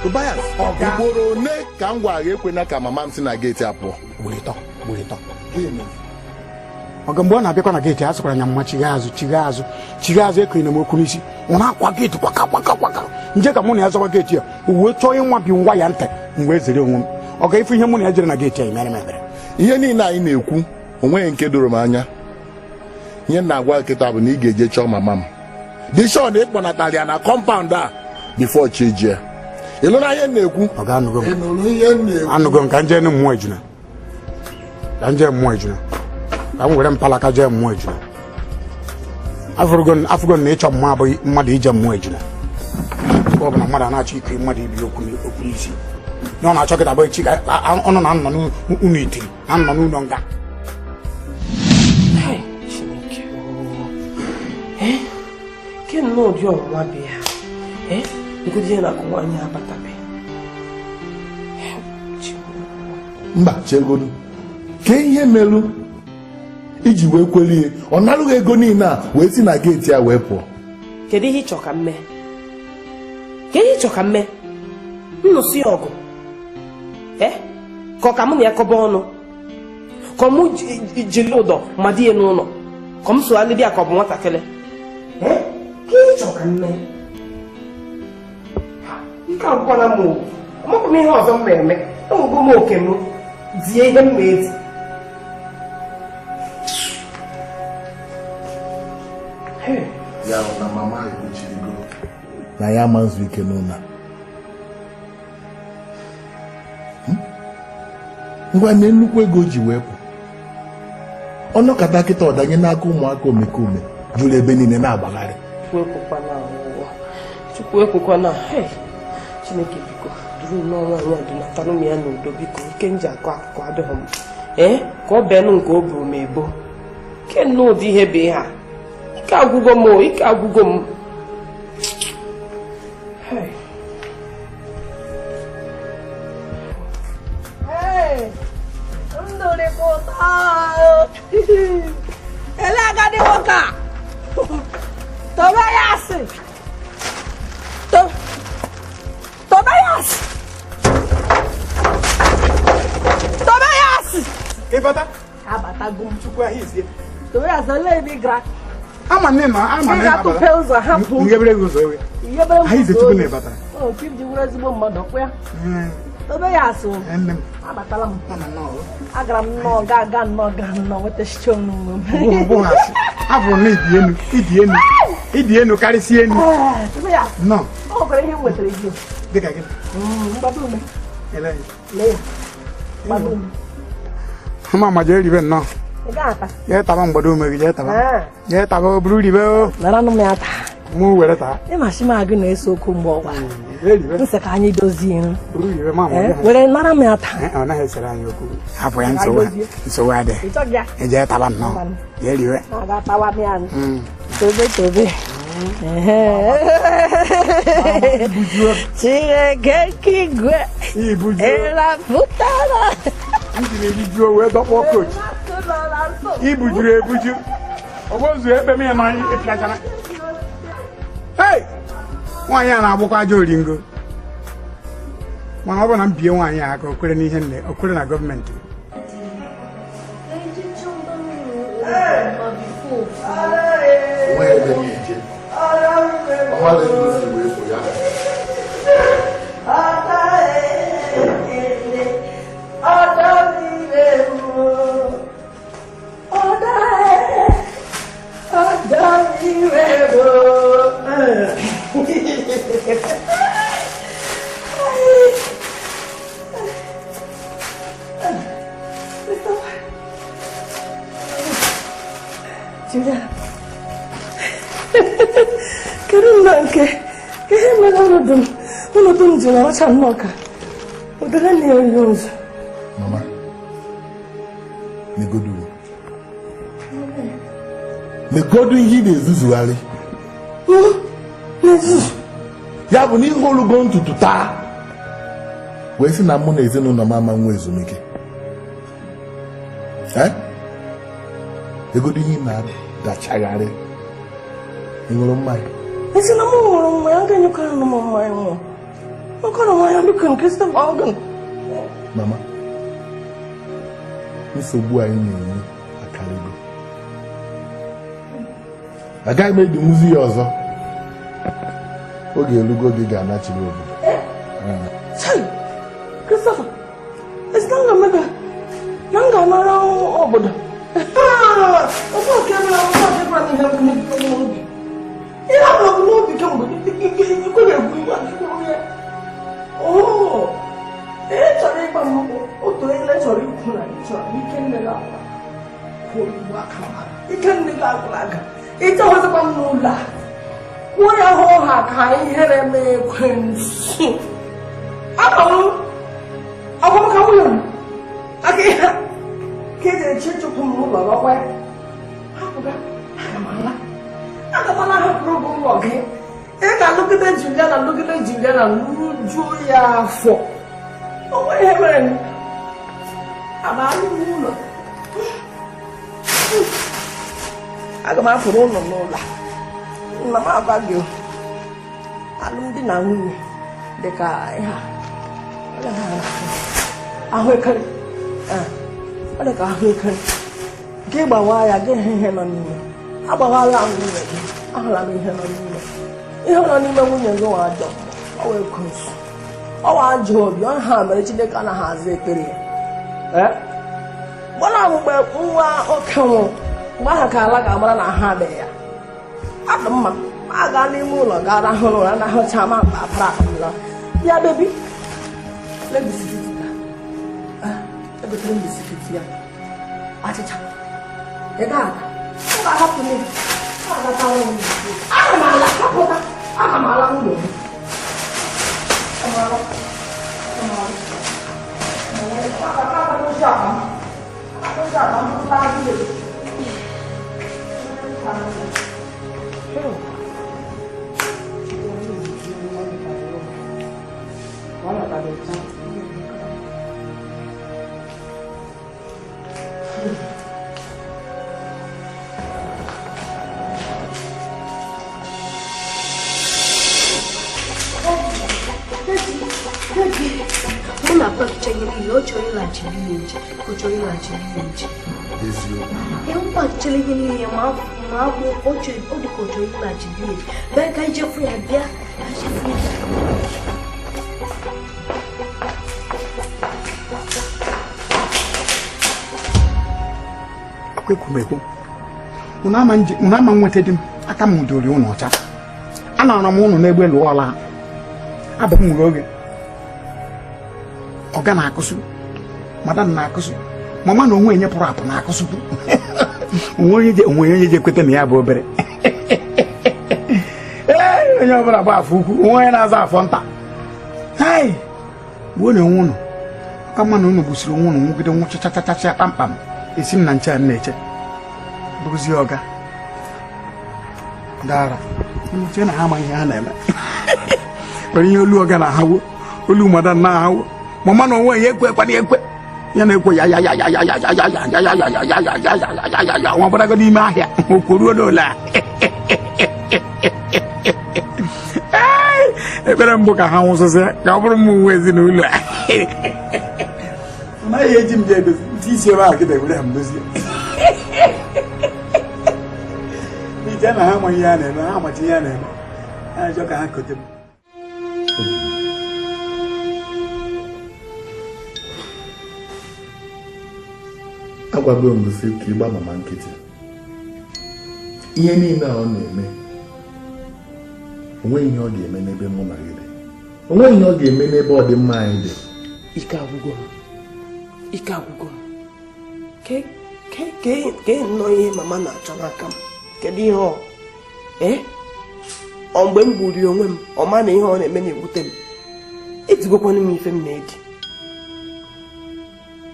Tobias! Ọga! Ugboro one ka m gwara gị ekwena ka mama m si na geeti apụọ. Ugboro ịtọ, ugboro ịtọ. Ọga, mgbe ọ na-abịakwa na geeti, a sịkwara ya mma chigha azụ, chigha azụ, chigha azụ, ekonye m okwu n'isi. Ọ na-akwa geeti kwaka kwaka kwaka. Nje ka mụ na ya zọwa geeti ya, o wee chọọ ịnwabi ngwa ya ntị, m wee zere onwe m. Ọga, ifu ihe mụ na ya jere na geeti ya, emere m ebere. Ihe niile anyị na-ekwu onweghị nke doro m anya. Ihe m na-agwa nkịta bụ na ị ga-eje chọọ mama m. Dị sure na ị kpọnatara ya na kọmpaụnd a before chi ejie. Ị nụrụ ihe m na-ekwu? Ọga, anụgo m. Ị nụrụ ihe m na-ekwu? Anụgo m. Ka m jee mmụọ ejuna. Ka m jee mmụọ ejuna. Ka m were mpalaka jee mmụọ ejuna. Afụgo m na ịchọ mmụọ abụghị mmadụ ije mmụọ ejuna. Mgbe ọ bụla mmadụ a na-achọ ike mmadụ ibi okwu n'isi. Na ọ na-achọ kịta bụ echi ka ọnụ na nnọ n'ụlọ itiri na nnọ n'ụlọ nga. Hey, Chineke o. Ke nnọọ ụdị ọnwụnwa bụ ya. Nkụzi ihe na-akụ nwaanyị abatabe. Mba, chegodu. Ke ihe merụ iji wee kwelie ọ narụghị ego niile a wee si na geeti ya wee pụọ. Kedu ihe ị chọ ka m mee? Kedu ihe ị chọ ka m mee? Nnụsị ọgụ. Ka ọ ka mụ na ya kọba ọnụ. Ka mụ jiri ụdọ ma di ya n'ụlọ. Ka m so alịbịa ka ọ bụ nwatakịrị. Ka ihe ị chọ ka m mee? Nke agwụkwala m o. Amakwa m ihe ọzọ m na-eme. Enwego m oke m die ihe m ma edi. Na ya ama nzu ike n'ụlọ a. Ngwa, nye nnukwu ego o ji wee pụ, ọnọkata kịta ọdanye n'aka ụmụaka omekome juru ebe niile na-agbagharị. Chukwu ekwekwana ụwa, Chukwu ekwekwana. Hey, Chineke, biko duru nnọọ nwaanyị a dunatanụ m ya n'udo. Biko, ike m ji akọ akụkọ adịghị m. Ee, ka ọ bịanụ nke o buru m ebo ke nnọọ ụdị ihe bụ ihe a. Ike agwụgo m o, ike agwụgo m. Hey. Hey, ndụ dịkwa ụtọ. Ele agadi nwoke a, tobe ya asị, tobe ya asị, tobe ya asị. Ịbata. Abatago m. Chukwu ahụ izie. Tobe ya asị. Olee ebe ị gara? Ama nne ma ama Ị nne. ga-atụpe ụzọ hapụ. Ngebere gị ụzọ ewe. Iyebere m Ahụ ize ụzọ Chukwu oyi. na-ebatara. O ka iji wuru ezigbo mmadụ ọkwa ya. Tobe ya asị o. Nne m. Abatala m. Ama nnọọ. Agara m nnọọ gaa gaa nnọọ gaa nnọọ nwetachicha onwe m. Ọ bụghị asị. Afụrụ na ịdị enu, ịdị enu, ịdị enu karịsịa enu. Ee, tobe ya asị. Nnọọ. O nwekwara ihe m nwetara gị. Dịka gị. Mgbado ume. Ele. Lee ya. Mgbado ume. Ama ma jee ribe nnọọ. Ị gaghị ata. Jee taba mgbado ume gị, jee taba. Ee. Jee taba o buru ribe o. Nara nụ m ya taa. Mụ were taa. Ịma sị m agụ na-ese okwu mgbe ọgwa. Jee ribe. Nsị ka anyị dozie nri. Buru ribe ma ma. Ee, were nara m ya taa. Ọ naghị esere anyị okwu. Hapụ ya, nsogbu nsogbu adịghị. Ị chọghị ya? Ị jee taba nnọọ. Jee riwe. Na-aga tawa m ya. Tobe tobe. Chineke nke igwe. Ịrapụtara. Njiri ebijuo wee dọkpọ kochi. Ibujuru ebuju. Ọgbọzu ekpe m ịnọ ịpịachara. Hey! Nwaanyị a na-agbụkwa ajọ oringo. Mana ọ bụrụ na m bie nwaanyị a aka, o kwere n'ihe nne, o kwere na gọọmenti. Nwa ebe m ije ọnwa dị ndụ si wee pụ ya. Julia, kedu nna nke ihe mere ọnọdụ m ọnọdụ m ji nọrọcha nnọọ ka ụdara na-eri ụzọ? Mama, negodu negodu ihe ị na-ezuzugharị. Na-ezuzu? Ya bụ na ihe olugo ntutu taa wee sị na mụ na ezinụlọ m ama nwa ezumike. Eh? Egodu ihe ị na-adachagharị, ị ṅụrụ mmanya? Esi na mụ ṅụrụ mmanya, ga-enyekwara m mmanya nwụọ ọkọrọ mmanya, biko. Christopher Ọgụn. Mama, nsogbu anyị na-enye akarịgo, agaghị m edinwuzi ya ọzọ. Oge elugo gị ga-anachiri obodo. Chai! Christopher, esi na m ga-emebe na m ga-anara obodo. Ofe oke bịara, ofe oke bịara n'ihe bụ n'obi. Ihe a bụ n'obi kemgbe ikwe na-ekwu ihe a kwuru ya. Oo, ị chọrọ ịgba m otu ele chọrọ ikwu na ị chọrọ ike nne gị agwụla. Kwuo igbo aka m aka. Ike nne gị agwụla aga. Ị chọghịzikwa m n'ụlọ a. Kwuo ya hụ ha ka ihere m ekwensu. Ama m ọgwụmka nwunye m aka ihe ka eji eche ịchụpụ m n'ụlọ n'ọkwa ya. Hapụga, aga m ala. Aga m ala, hapụrụ gị ụlọ gị. Ị ga-alụgide Juliana, lụgide Juliana, lụjuo ya afọ. O nweghị ihe mere m. Ama alụ n'ụlọ. Aga m apụrụ ụlọ n'ụlọ a. Nna m agwa gị o. Alụmdi na nwunye dị ka ihe a. Ọ dị ka ahụekere. Ee, ọ dị ka ahụekere. Gị gbawa ya, gị hụ ihe nọ n'ime. Agbawala m nwunye gị, ahụla m ihe nọ n'ime. Ihe nọ n'ime nwunye gị nwa ajọ mmụọ, ọ wee ekwensu. Ọ wa ajọ obi, ọ ha mere Chineke anaghị aza ekpere ya. Ee? Gbara mgbe nwa oke nwụrụ, mgbe ahụ ka ala ga-amara na ha adịghị ya. Adị mma, Aga n'ime ụlọ gaa rahụ ụra na ahụcha ma akpara akpa m laa. Bịa bebi. Le bisikiti taa. Egotere m bisikiti ya. Achịcha. Ị ga-ata. M ga-ahapụ m. Aga m ala hapụta. Aga m ala ụlọ m. Mụ na pakicha ihe niile, ọ chọrọ ịlaghachi village, ka ọ chọrọ ịlaghachi village. Eziokwu. Ihe m pakichara ihe niile ma agbụ, ọ dị ka ọ chọrọ ịlaghachi village. Bịa ka ijefu ya, bịa ka ijefu ya. Ekwumekwu unu ama nweta di m, aka m dori unu ọcha. Anọrọ m unu n'egbe lụọ ọla, abụ m nwere oge ọga na-akụsụ, madam na-akụsụ, mama na onwe enye pụrụ apụ na-akụsụkwu. Onwe onye ji ekweta na ya bụ obere. Ee, onye ọbụla bụ afọ ukwu, onwe onye na-aza afọ nta. Hai, gbuo na onwe unu, ọka mma na unu gbusiri onwe unu nwugide nwụchachachacha kpamkpam. Esi m na nche a na-eche bụrụzie ọga dara uche na ha amaghị ihe ha na-eme. Nwere ihe olu ọga na-ahawo, olu madam na-ahawo, mama na onwe ya ekwe ekwana ekwe ya na-ekwe ya ya ya ya ya ya ya ya ya ya ya ya ya ya ya ya ya ya ya nwa bụrago n'ime ahịa okwu ruo n'ole a. Ekpere mbụ ka ha nwụsịsịa ka ọ bụrụ m uwe ezinụlọ a. Anaghị eji m je edozi ntị isi ebe a kịta ewere ha m dozie. Ije na ha amaghị ihe a na-eme, ha amachi ihe a na-eme, ha achọ ka ha kote m. Agwago m sị ka ịgba mama nkịtị. Ihe niile a ọ na-eme, onweghị ihe ọ ga-eme n'ebe mụ na gị dị, onweghị ihe ọ ga-eme n'ebe ọdịmma anyị dị. Ike agwụgo m, ike agwụgo m. Ke nnọọ ihe mama na-achọ n'aka m. Kedu ihe ọ? Ee? Ọ mgbe m gburu onwe m, ọ ma na ihe ọ na-eme na-ewute m. Etigokwanụ m ife m na-edi.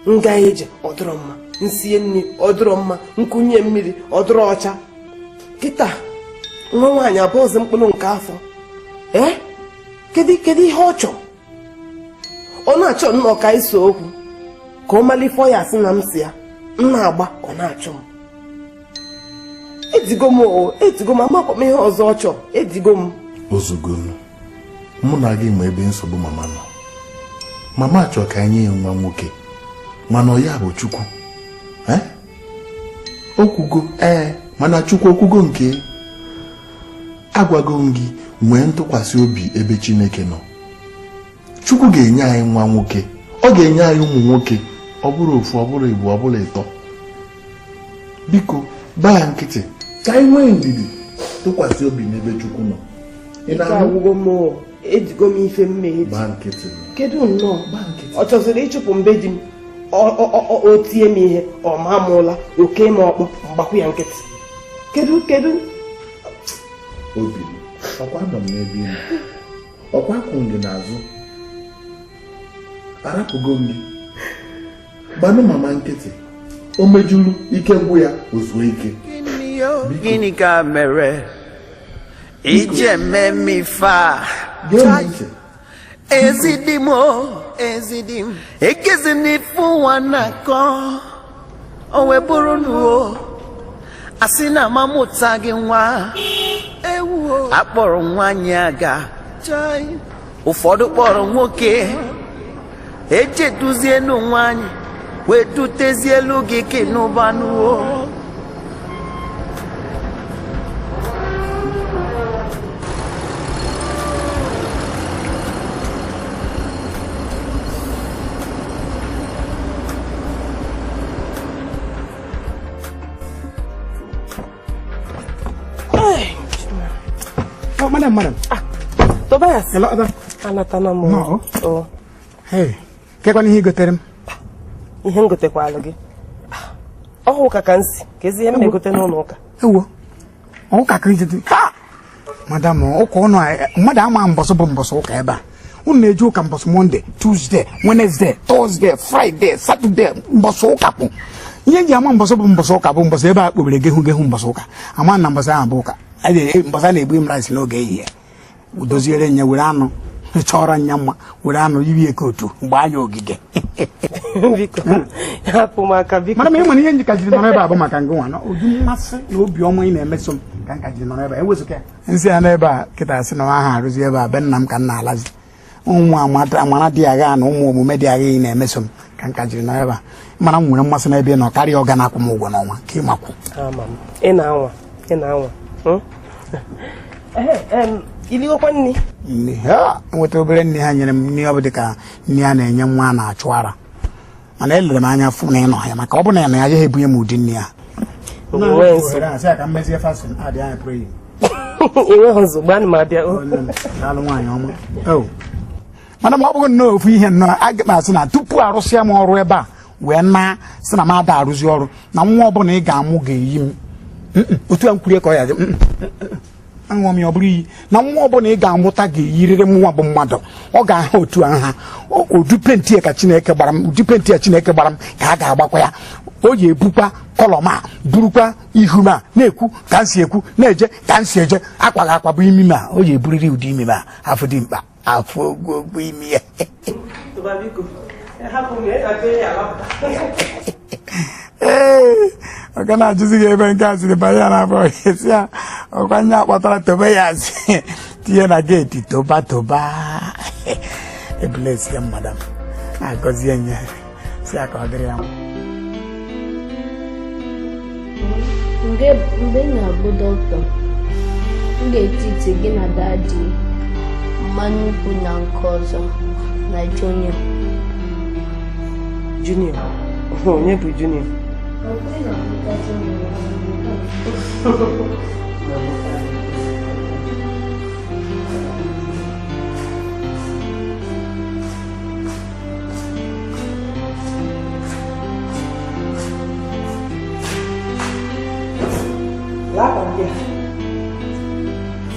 Nga eje ọ dịrọ mma, nsie nri ọ dịrọ mma, nkunye mmiri ọ dịrọ ọcha. Kịta nwa nwaanyị abụọzi mkpụrụ nke afọ. Ee? Kedu ihe ọ chọrọ? Ọ na-achọ nnọọ ka iso okwu ka ọ mara ife ọ ya asị na m si ya m na-agba, ọ na-achọ m. Edigo m o, edigo m, amakwa m ihe ọzọ ọ chọrọ, edigo m. Ozugbo mụ na gị ma ebe nsogbu mama nọ. Mama chọrọ ka anyị nye nwa nwoke, mana ọ ya bụ Chukwu. Okwugo ee, mana Chukwu okwugo nke agwago m gị nwee ntụkwasị obi ebe Chineke nọ. Chukwu ga-enye anyị nwa nwoke, ọ ga-enye anyị ụmụ nwoke, ọ bụrụ ofu, ọ bụrụ ịbụ, ọ bụrụ ịtọ. Biko gbaa ya nkịtị ka anyị nwee ndidi, tụkwasị obi n'ebe Chukwu nọ. Ike agwụgo m o, ejigo m ife mmehie. Gbaa nkịtị. Kedu nnọọ? Ọ chọziri ịchụpụ mbe di m, o tie m ihe, ọ maa m ụla, oke m ọkpọ, mgbakwu ya nkịtị. Kedu kedu? Obi m, ọkwa nọ m n'ebe ị nọ, ọkwa kwụ m gị n'azụ, arapụgo m gị. Gbanụ mama nkịtị, o mejuru ike gwụ ya, o zuo ike. Gịnị ka mere ije mme ife a? Ezi di m, ezi di m, ekezi n'ife ụwa na-akọ, o wee bụrụ nuo asị na mamụta gị nwa. Akpọrọ nwaanyị aga, ụfọdụ kpọrọ nwoke, eje duzienu nwaanyị wee dutezie elu gị kenụbanụo. Madam, madam. Tobias. Hello, Anatana m. No. Oh. Hey, kekwana ihe i gotere m? Ihe m gotekwalụ gị. Ọ ụka ka m si, ka ezi ihe m na-egote n'ụlọ ụka. Ewo. Ụka ka ijide. Ha! Madam, ụka ụnụ mmadụ ama mbọsị bụ mbọsị ụka ebe a. Unu na-eje ụka mbọsị Monday, Tuesday, Wednesday, Thursday, Friday, Saturday, mbọsị ụka kwụ. Ihe nji ama mbọsị bụ mbọsị ụka bụ mbọsị ebe a kpobere gehu gehu mbọsị ụka. Ama na mbọsị ahụ bụ ụka. Mbọsị a na-egbu m rice n'oge ehihie. Doziere nya were anụ chọrọ nya mma were anụ yiri eke otu mgbe anya ogige. Biko, hapụ m aka biko. Mana m ịma na ihe njika jiri nọrọ ebe a bụ maka ngị nwa na ụdị mmasị na obiọma ị na-emeso m ka nka jiri nọrọ ebe a ewezụka ya. Nsị ya n'ebe a kịta sị na aha arụzi ebe a be nna m ka m na-alazi. Ụmụ amara dị agha na ụmụ omume dị agha ị na-emeso m ka nka jiri nọrọ ebe a. Mana m nwere mmasị n'ebe ị nọ karịa ọga na-akwụ m ụgwọ n'ọnwa ka ị makwu. Ama m. Ị na-anwa, ị na-anwa. Iliwokwa nni? Nni ha nweta obere nni ha nyere m nni ọ bụ dịka nni a na-enye nwa a na-achụ ara. Mana elere m anya fụ na ị nọ ya maka ọ bụ na ya na ya agaghị ebunye m ụdị nni a. Enweghị nsogbu, ana m abịa. Mana m ọ bụghị nnọọ ofu ihe nnọọ aga m asị na tupu arụsịa m ọrụ ebe a wee na sị na m ada arụzi ọrụ na nwa ọbụla ị ga-amụ ga-eyi m. Otu a m kwurie ka ọ ya dị. Aṅụọ m ya ọ bụrụ iyi na nwa ọbụla ị ga-amụta ga-eyirịrị m nwa bụ mmadụ. Ọ ga-aha otu a nha ụdị penti ka Chineke gbara m, ụdị penti a Chineke gbara m ka a ga-agbakwa ya. O ji ebukwa kọlọm a burukwa ihu m a na-ekwu ka m si ekwu na-eje ka m si eje akwaghị akwa bụ imi m a o ji eburiri ụdị imi m a afọ dị mkpa afọ ogwogwo imi ya. Ee, ọ ga na-ajụzi gị ebe nke a siri banye ya n'afọ esi ya ọkwa nye akpọtara tobe ya asị tinye na geeti toba toba ebulesi ya madam na-agọzie nye si ya ka ọ dịrị ya mma. Mgbe m na-abụ dọkịta, m ga-eti ite gị na dadi mmanya ukwu na nke ọzọ na Junior. Junior? Onye bụ Junior?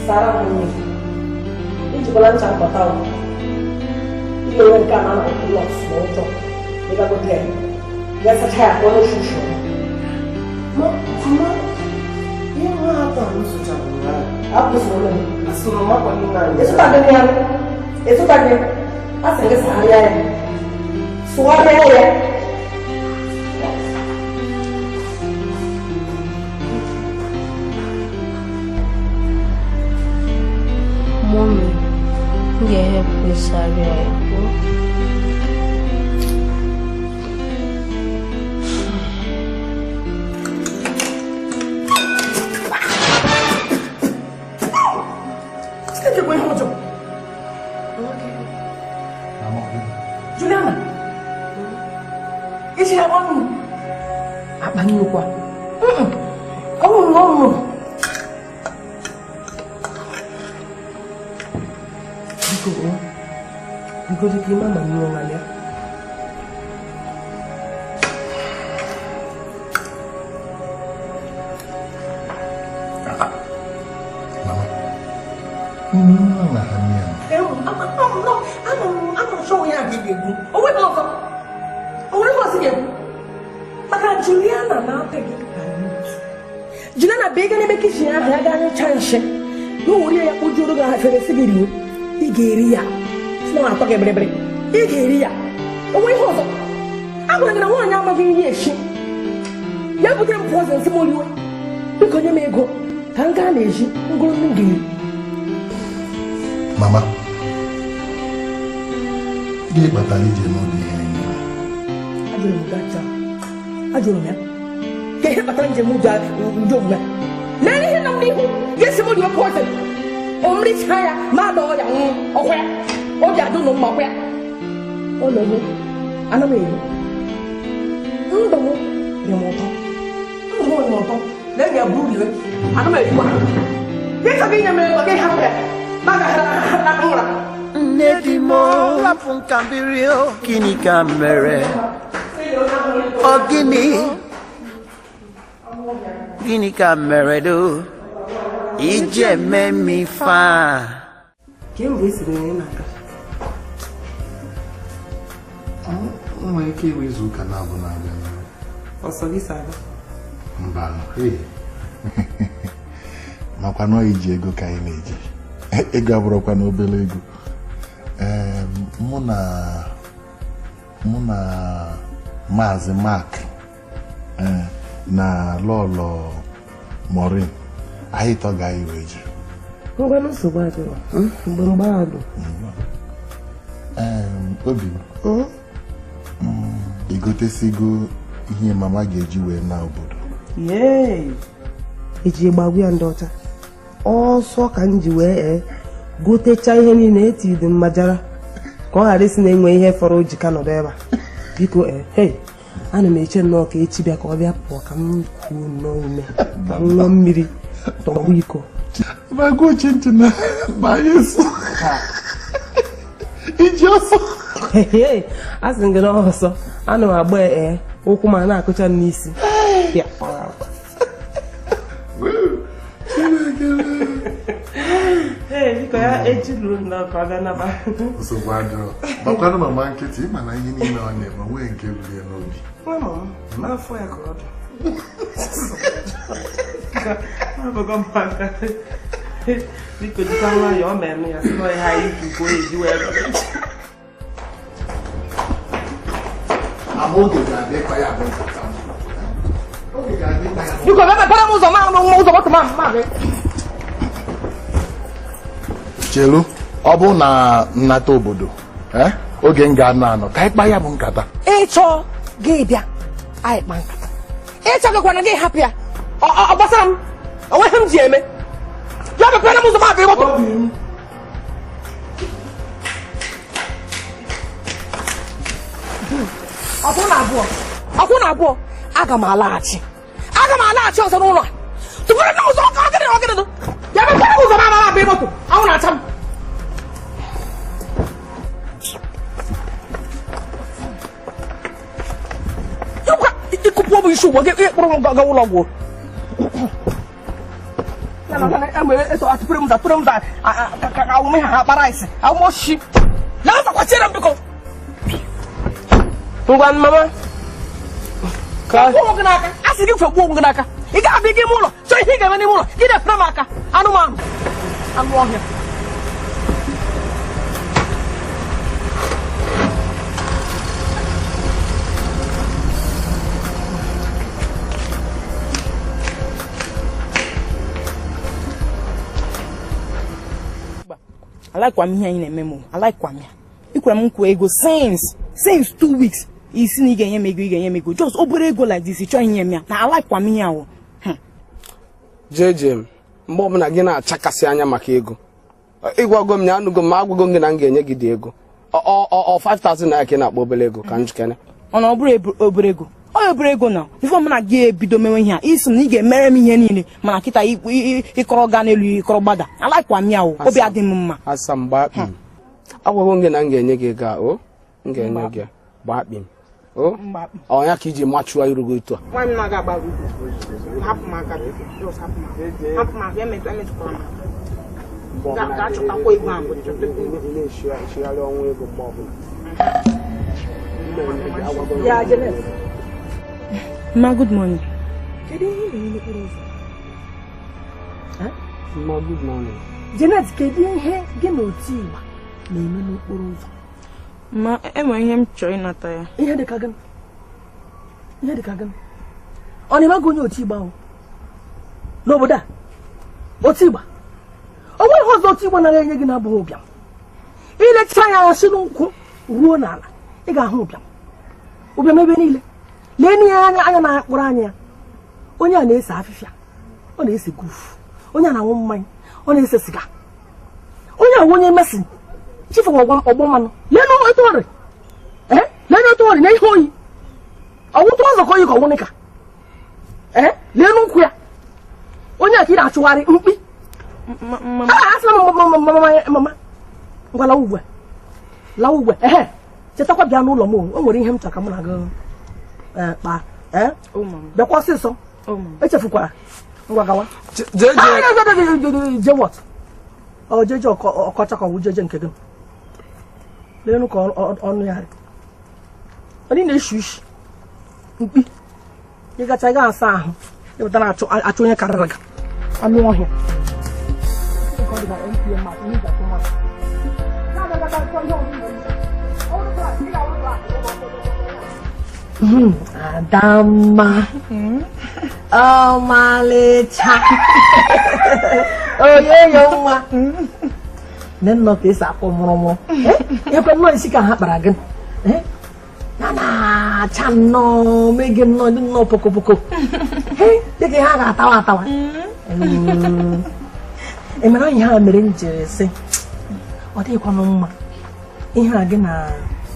Sara m mmiri. Ejikwala ncha mkpata o. Ị ga-enwe nke a na-akpọ lọks na ụjọ. Ị ga-gote ya. Ya sacha ya ka ọ na-eshi. Ma, mama, ihe nwa akwa m sụchara ụnyaahụ. Akwụsịrị m. Asụrụ m akwa niile anyị. Ịzụtaghị ya. Ịzụtaghị. A sị gị sagharịa ya. Sụgharịa ya. Mommy, m ga-ehepụ ịsarịa ya. Juliana, isi akpa nnu. Akpa nnukwu a. Ọ nwụrụ ọnwụ. Biko, biko dị ka ịma ma nnu ọnwa ya. Mama, nnu na ha mmiri. Maka Juliana na-apị gị. Juliana bụ ịga n'ebe kichin ahụ ya gaa nyụcha nshi na o were ya kpojuoro gị afere sị gị rie. Ị ga-eri ya. Sị na ọ na-atọ gị bịrịbịrị. Ị ga-eri ya. O nwere ihe ọzọ. A gwara gị na nwaanyị amaghị ihe eshi. Ya butere m poison sị m oriwe. Biko nye m ego ka m gaa na-eji ngụrụ m ga-eri. Mama, gịnị kpatara iji eme ụdị ihe niile? Ajụrụ m gacha. Ajụrụ m ya. Ka ihe kpatara njem ụjọ omume. Lee ihe nọ m n'ihu ga-esi m rie poison. O mricha ya ma adọghọ ya nwụọ ọkwa ya. O ji adụ nụ mma ọkwa ya. Ọ na-ehu. Ana m ehu. Ndụ m dị m ụtọ. Ndụ m dị m ụtọ. Lee ya buru riwe. Ana m erikwa. Gị chọrọ inye m ego gị hapụ ya. Nne di m rapụ nka mbiri o, gịnị ka m mere? Ọ gịnị? Gịnị ka m mere do? Iji eme m ife a. Kemgbe ị siri na ị na-aga? Nwere ike iwe izu ụka na-abụ na-abịa. Ọsọ gị si aga? Mba, makwa na iji ego ka anyị na-eji. Ego abụrụkwa na obere ego. Mụ na Maazị Mark na Lọlọ Maureen anyị tọga anyị wee ji. Ngwa, nsogbu adịrọ mgbe mgbagha. Obi m, igotesigo ihe mama ga-eji wee na obodo? Yee, eji gbagbu ya ndị ọcha ọsọ ka m ji wee gotecha ihe niile etidi mmajara ka ọ ghara isi na enwe ihe fọrọ o ji ka nọdụ ebe a. Biko, ee, ana m eche nnọọ ka echi bịa, ka ọ bịa pụọ, ka m kwuo nnọọ ume, ka m ṅụọ mmiri tọgbọ iko. Mago ntị na ma yesu iji ọsọ. A sị m gị n'ọsọ, ana m agba ee ụkwụ ma na-akụcha m n'isi. Bịa. Ee, biko, ya echi ruru nnọọ ka ọ bịa naba. Nsogbu adịrọ. Gbakwanụ mama nkịtị, ịma na ihe niile ọ na-eme nwee nke ruru ya n'obi. Nwa mama, n'afọ ya ka ọ dị. Abụgo m aka. Biko, jikwa nwayọọ, ọ ma-eme ya sị na ihe anyị kwu ka o eji wee nọrọ echi. Ama oge ga-abịa ịkpa ya bụ nkata. Oge ga-abịa ịkpa ya bụ. Biko, bịa mepere m ụzọ, ma ma ụzọ moto ma ma gị. Chelu, ọ bụ na nnata obodo, oge m ga-anọ anọ ka ịkpa ya bụ nkata. Ịchọ gị bịa anyị kpa nkata, ịchọ gịkwana gị hapụ ya. Ọ gbasara m, o nweghị m ji eme ya. Mepere m ụzọ ma bịa moto. Ọkwụ na abụọ, ọkwụ na abụọ, aga m alaghachi, aga m alaghachi ọzọ n'ụlọ a. Tụpụrụ na ụzọ ọkụ ọgịnị ọgịnị ya. Mepere m ụzọ ma ma bịa moto, anwụ na-acha m. Ịkụpụ ọ bụ isi ugbo gị kpụrụ m gawa ụlọ ọgwụ. Atụpụrụ m atụpụrụ m awụme ha akpara isi awụmoshi ya ụzọ kwachire m, biko. Ngwa, mama. Ka gbuo onwe gị n'aka, a sị gị fegbuo onwe gị n'aka. Ị ga-abịa gị ime ụlọ chọọ ihe ị ga-eme n'ime ụlọ gị na-efere m aka. Anụmanụ, anụ ọhịa. Alaikwa m ihe anyị na-eme m, alaikwa m ya. Ikwere m nkwa ego since 2 weeks, isi na ị ga-enye m ego, ị ga-enye m ego, just obere ego like this, ị chọghị inye m ya. Na alaikwa m ihe ahụ. Jeje m, mgbe ọbụla gị na-achakasị anya maka ego, ịgwago m ya, anụgo m, ma agwago m gị na m ga-enye gị dị ego. Ọ 5000 naira ka ị na-akpọ obere ego? Ka njikere. Ọ na ọ bụrụ obere ego, ọ obere ego na before mụ na gị ebido mewe ihe a, isi m na ị ga-emere m ihe niile, mana kịta ịkọrọ gaa n'elu, ịkọrọ gbada. Alaikwa m ya o, obi adị m mma. Asa m, gbaa kpim. Agwago m gị na m ga-enye gị ego a. O m ga-enye gị ya. Gbaa kpim o. Ọ ya ka iji machụọ iru gị otu a? Nwaanyị m na-aga agba ugwu, hapụ m aka, just hapụ m aka, hapụ m aka, emetụkwala m aka. Gaa chọtakwa ego ahụ, chọta ego. Na-eshigharị ọnwa ego mgbe ọbụla. Ya, Janet. Ma, good morning. Kedu ihe ị na-eme n'okporo ụzọ? Ma, good morning. Janet, kedu ihe gị na otu ịgba na-eme n'okporo ụzọ? Ma, enwere ihe m chọrọ ịnata ya. Ihe dịka gịnị? Ihe dịka gịnị? Ọ na-eme gị onye otu ịgba ahụ n'obodo a? Otu ịgba, o nweghị ihe ọzọ otu ịgba nara enye gị na-abụghị ụbịam. Ilecha anya anya si n'ụkwụ ruo n'ala, ị ga-ahụ ụbịam, ụbịam ebe niile. Lee n'ihe anya anya na-akpụrụ anya ya. Onye a na-ese afịfịa, ọ na-ese gufu. Onye a na-aṅụ mmanya, ọ na-ese siga. Onye a onye mesi chifu ọgbọ mmanụ. Lee n'otu ọrị, ee, lee n'otu ọrị na ihe oyi ọwụtụ ọzọ ka oyi ka ọwụ nịka. Ee, lee n'ụkwụ ya. Onye a ka ị na-achụgharị mkpi. Mama ngwa lawa ugbu a, lawa ugbu a. Ehe, chetakwa bịa n'ụlọ m, o nwere ihe m chọrọ ka mụ na gị kpaa. Bịakwa ọsịsọ, echefukwara. Ngwa gawa. Je what? Ọ jeje ọkọcha ka ọ wụ jeje nke gị. Leenụ ka ọnụ ya dị. Ọ na-eshi ushi mkpi. Ị gacha ị ga-asa ahụ, ịpụta na-achụ onye karịrị gị anụ ọhịa. Adamma, ọmalịcha, oyoyo nwa, nne nnọọ ka esi akpọ mụrụmụrụ. Ekwe nnọọ isi ka ha kpara gị na na-acha nnọọ, mee gị nnọọ dị nnọọ pokopoko dịka ihe a ga-atawa atawa. Emere ihe a mere m jiri sị ọ dịghịkwanụ mma ihe a gị na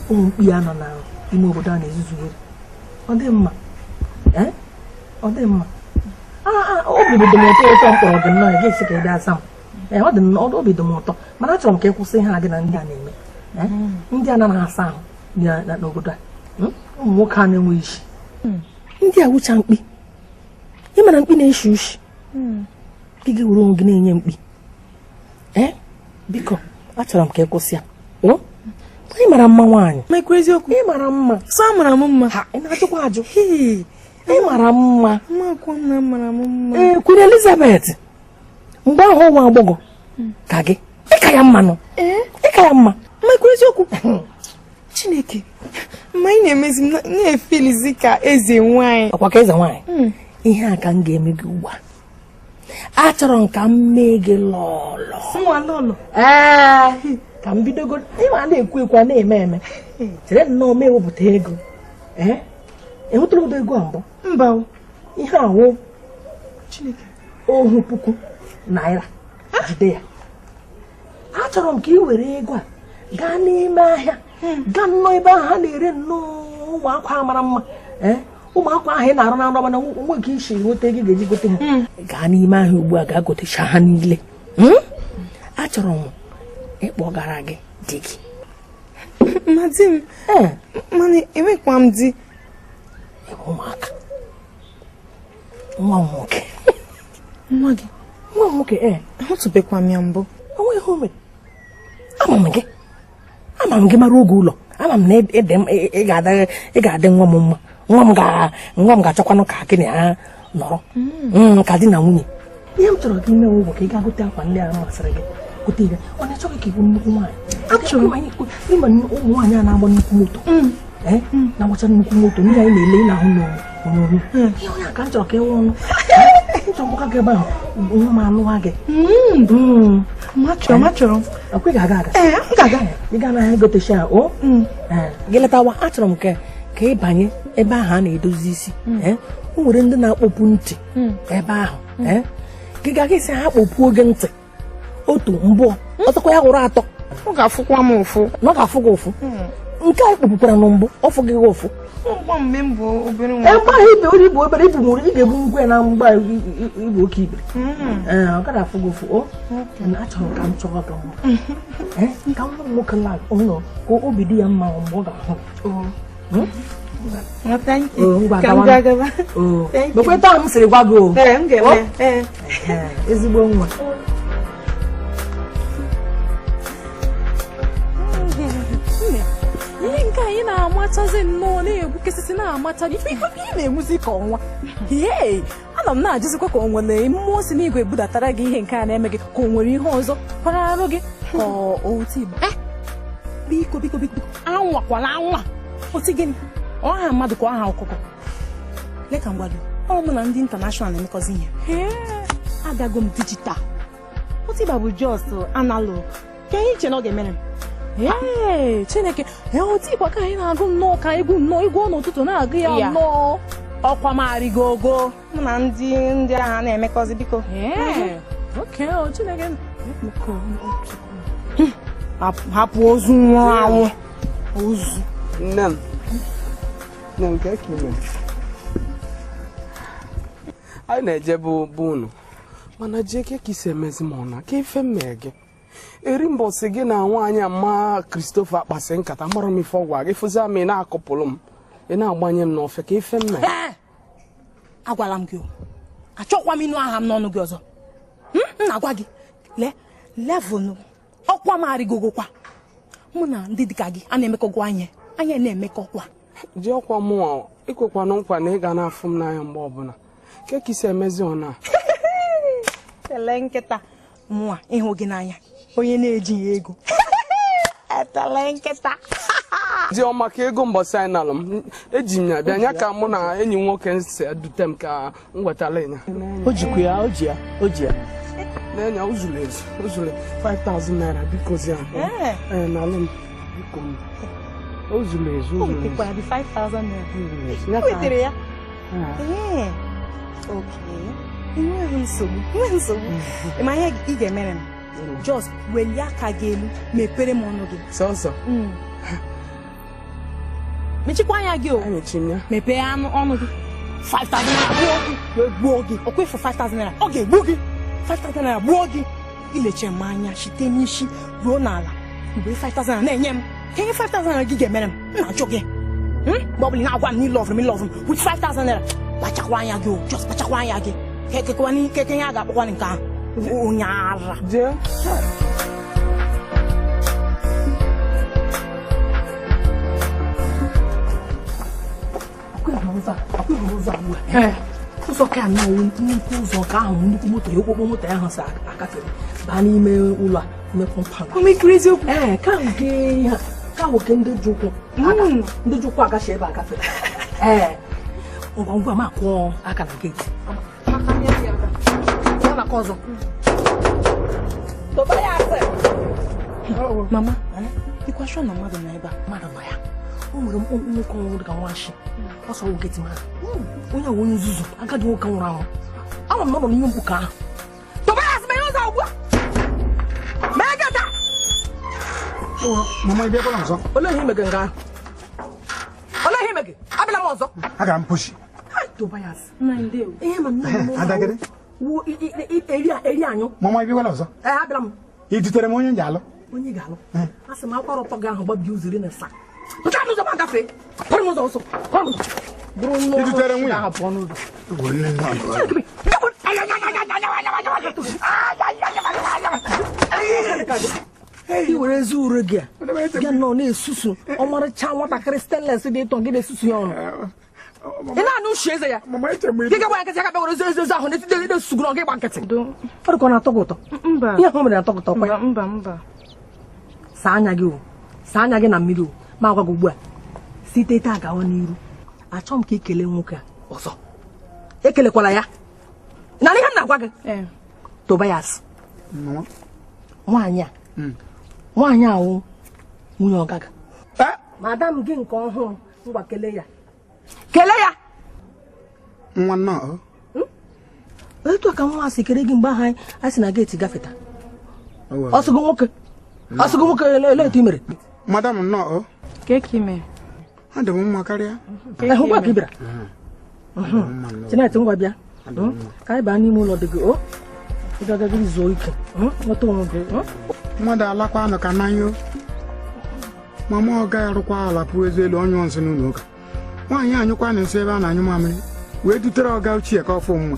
ụmụ mkpi ya nọ n'ime obodo a na-ezuzugharị. Ọ dị mma, ọ dị mma. Obi dị m ụtọ ụtọ m kpọrọ gị nnọọ, ị ga-esi ka ị bịa asa m. Ee, ọ dị obi dị m ụtọ, mana achọrọ m ka ị kwụsị ihe a gị na ndị a na-eme. Ndị a na asa ahụ n'obodo a, ụmụ nwoke a na-enweghị isi, ndị a wụcha mkpi. Ị mara mkpi na-eshi ushi, gị gị were onwe gị na-enye mkpi. Ee, biko achọrọ m ka ị kwụsị ya. Ị mara mma nwaanyị. Ị mara mma. So amara m mma. Ha, ị na-ajụkwa ajụ. Ị mara mma. Ee, Queen Elizabeth mgbe ahụ nwa agbọghọ ka gị, ị ka ya mma nụ. Ị ka ya mma. Mma eziokwu. Chineke, mma ị na-emezi m na-efelizi ka eze nwaanyị. Ọkwa ka eze nwaanyị. Ihe a ka m ga-eme gị ugbu a. Achọrọ m ka m mee gị lọlọ. Nwa lọlọ. Ee, ka m bidogo ịma na-ekwu ekwu a na-eme eme. Chere nnọọ m ewepụta ego. Ee, enwetara ụdọ ego a mbụ? Mba. Ihe awụ Chineke, 10,000 naira. Jide ya. Achọrọ m ka ị were ego a gaa n'ime ahịa, gaa nnọọ ebe ahụ ha na-ere nnọọ ụmụ akwa mara mma. Ee, ụmụ akwa ahụ ị na-arụ na nrọ, mana nwe ka isi nweta ego ị ga-eji gote ha. Gaa n'ime ahịa ugbu a, gaa gotecha ha niile. Achọrọ m ịkpọgara gị di gị. Ma di m, mana enwekwa m di. Ụmụaka, nwa m nwoke. Nwa gị? Nwa m nwoke, ee. Ahụtụbekwa m ya mbụ. Onweghị o mere. Ama m gị, ama m gị mara oge ụlọ. Ama m na ị ga-adị nwa m mma. Nwa m ga-achọkwanụ ka gị na ya nọrọ ka di na nwunye. Ihe m chọrọ ka ime bụ ka ị gaa gote akwa ndị ahụ masịrị gị, gote ihe. Ọ na-achọghị ka ị bụ nnukwu nwaanyị. Ịma ụmụ nwaanyị a na-agba nnukwu moto, na-agbacha nnukwu moto ndị anyị na-ele na-ahụ n'onyonyo. Ihe onye a ka m chọrọ ka ị nwụọ ọnụ. M chọrọ ka gị ebe ahụ nwa m alụwa gị. Achọrọ m. Ọkwa ị ga-aga aga? Ee, m ga-aga. Ị gaa n'ahịa gotecha o. Gị letawa, achọrọ m ka ị banye ebe ahụ a na-edozi isi. O nwere ndị na-akpọpu ntị ebe ahụ. Gị ga isi ha kpọpuo gị ntị otu mbụ, ọtọkwa ya wụrụ atọ. Ọ ga-afụkwa m ụfụ. Na ọ ga-afụ gị ụfụ. Nke a kpọpukwara na mbụ, ọ fụ gị ụfụ. Mgbe m bụ obere nwa. Mgbe ahụ ibe onye bụ obere ibu nwere ị ga-ebu ngwa na mgba ibu oke ibe. Ee, ọ gaghị afụ gị ụfụ. O achọrọ ka m chọọ gị mma. Ka nwa m nwoke ụlọ ka obi dị ya mma mgbe ọ ga-ahụ. Mekweta m sịrị gwa gị o. Ezigbo nwa. Ihe nke anyị na-amachazi nnọọ na-egbukesịsị na-amacha ife ị na-enwuzi ka ọnwa. Ee, ana m na-ajụzikwa ka o nwere mmụọ si n'igwe budatara gị ihe nke a na-eme gị, ka o nwere ihe ọzọ kwara arụ gị ka otu igbo. Biko biko biko, anwakwala anwa. Oti gịnị? Ọha mmadụ ka ọha ọkụkọ. Lee ka m gwa gị, ọ mụ na ndị international na-emekọzi ihe. Agago m digital. Otiba bụ just analog. Ka ihe iche na ọ ga-emere m. Ee, Chineke, otikwa ka anyị na-agụ nnọọ ka egwu nnọọ egwu n'ụtụtụ na-agụ ya nnọọ. Ọkwa m arịgo ogo. Mụ na ndị agha na-emekọzi biko. Okay, Chineke. Hapụ ozu nwụrụ anwụ. Ozu. Nne m. Nne m, ka ime. Anyị na-eje bụ unu. Mana jee ke ka isi emezi m ọna ka ife mee gị. Eri mbọsị gị na nwaanyị ama Christopher kpasị nkata mara m ife ọgwa gị fụzi ama ị na-akụpụrụ m ị na-agbanye m n'ofe ka ife mee. Agwala m gị o. Achọkwa m ịnụ aha m n'ọnụ gị ọzọ. M na-agwa gị lee level ọkwa m arịgogokwa. Mụ na ndị dịka gị a na-emekọgwa anyị anyị na-emekọkwa. Ji ọkwa mụnwa ikwekwana nkwa na ị ga na-afụ m n'anya mgbe ọbụla. Ke ka isi emezi ọna? Tele nkịta mụnwa ịhụ gị n'anya onye na-ejighị ego. Etele nkịta. Di ọma ka ego mbọsị anyị nalụ m eji m ya bịa nya ka mụ na enyi m nwoke si edute m ka m wetara ya. O jikwa ya, o ji ya, o ji ya. Na-enye o zuru ezu, o zuru 5000 naira biko zi ahụ. Ee, nalụ m biko m. O zuru ezu, o O zuru ezu. wetekwara dị 5000 naira. Ya O ka wetere ya? Ee. Okay. Enweghị nsogbu, enweghị nsogbu. Ị ma ihe ị ga-emere m? Just welie aka gị elu mepere m ọnụ gị. Sọsọ. Mechikwa anya gị o. Mepee anụ ọnụ gị. 5000 naira gbuo gị wee gbuo gị. Ọkwa ịfụ 5000 naira ọ ga-egbu gị. 5000 naira gbuo gị. Ileche m anya site n'isi ruo n'ala. Mgbe 5000 naira na-enye m ka ihe 5000 naira gị ga-emere m m na-ajụ gị. Mgbe ọ bụla ị na-agwa m na ịlọvụrụ m ịlọvụrụ m with 5000 naira kpachakwa anya gị o just kpachakwa anya gị. Keke ihe a ga-akpọkwa nke ahụ onye ara. Jee. Ụzọ ka nnukwu ụzọ ka ahụ nnukwu moto ya okpokpo moto ya ahụ si agafere baa n'ime ụlọ a ime kọmpaụnd. Ee, ka ahụ ke ihe ka ahụ ke ndị ji ụkwụ ndị ji ụkwụ agachi ebe agafere. Ee, ngwa ngwa ma kwụọ aka na geeti. Ọzọ. Mama, ịkwa sure na mmadụ nọ ebe a? Mmadụ nọ ya. O nwere mkpụmkpụ nwoke ọnwụ dịka nwashi. Ọ sọ nwoke ti mara. Onye a onye nzuzu, agadi nwoke nwụrụ anwụ. Ama m na ọ nọ n'ime mkpuke ahụ. Tobias, mee ụzọ ugbu a! Mee gata! Mama, ị bịakwala ọzọ? Olee ihe imege nga ahụ? Olee ihe imege? Abịala m ọzọ. Agara m mposhi. Tobias. Ihe ma nne m Adagịrị. Wuo eri anyụ. Mama, ị bịakwala ọzọ? Ee, abịala m. Ị dutere m onye m ji alụ? Onye ga-alụ? A sị m akwara ọtọ gị ahụ gbabie ụzọ 17. Pụta n'ụzọ ma gafee. Pụrụ n'ụzọ ọsọ. Pụrụ. Bụrụ nnọọ Ị dutere nwunye? ahụ pụọ n'ụzọ. I were ezi ure gị a gị nọ na-esusu ọmarịcha nwatakịrị stainless dị ịtọ gị na-esusu ya ọnụ. Ị na-anụ ushi eze ya. Gị gagba ya nkịtị aka bịa were ezi ezi ahụ na-etite na-esusu gị gị gba nkịtị. Ọ dịka ọ na-atọ gị ụtọ. Ihe ahụ mere na-atọ gị ụtọ kwa ya. Saa anya gị o. Saa anya gị na mmiri o. Ma agwa gị ugbu a. Site taa gawa n'iru. Achọ m ka ị kelee nwoke a ọzọ. Ekelekwala ya. Na ihe m na-agwa gị. Tobias. Nwaanyị a. Nwaanyị ahụ nwunye ọgaga. Madam gị nke ọhụrụ ngwa kelee ya. Kelee ya. Nwa nnọọ. Etu a ka nwa si kere gị mgbe ahụ anyị si na geeti gafeta. Ọsụgo nwoke. Ọsụgo nwoke ele etu i mere. Madam nnọọ. Ka ka ime? Adị m mma karịa. Hụ gwa ka ị bịara. Chineke ngwa bịa. Ka anyị baa n'ime ụlọ dị gị o. Ị ga-agaghị zuo ike. Nweta onwe gị. Mmadụ alakwa anụ ka n'anya o. Mama ọ gaghị arụkwa ala pụọ ezi elu ọnyụọ nsị n'ụlọ ụka. Nwaanyị anyụkwa na nsị ebe a na-anyụ mamịrị wee dutere ọga ochie ka ọ fụ mma.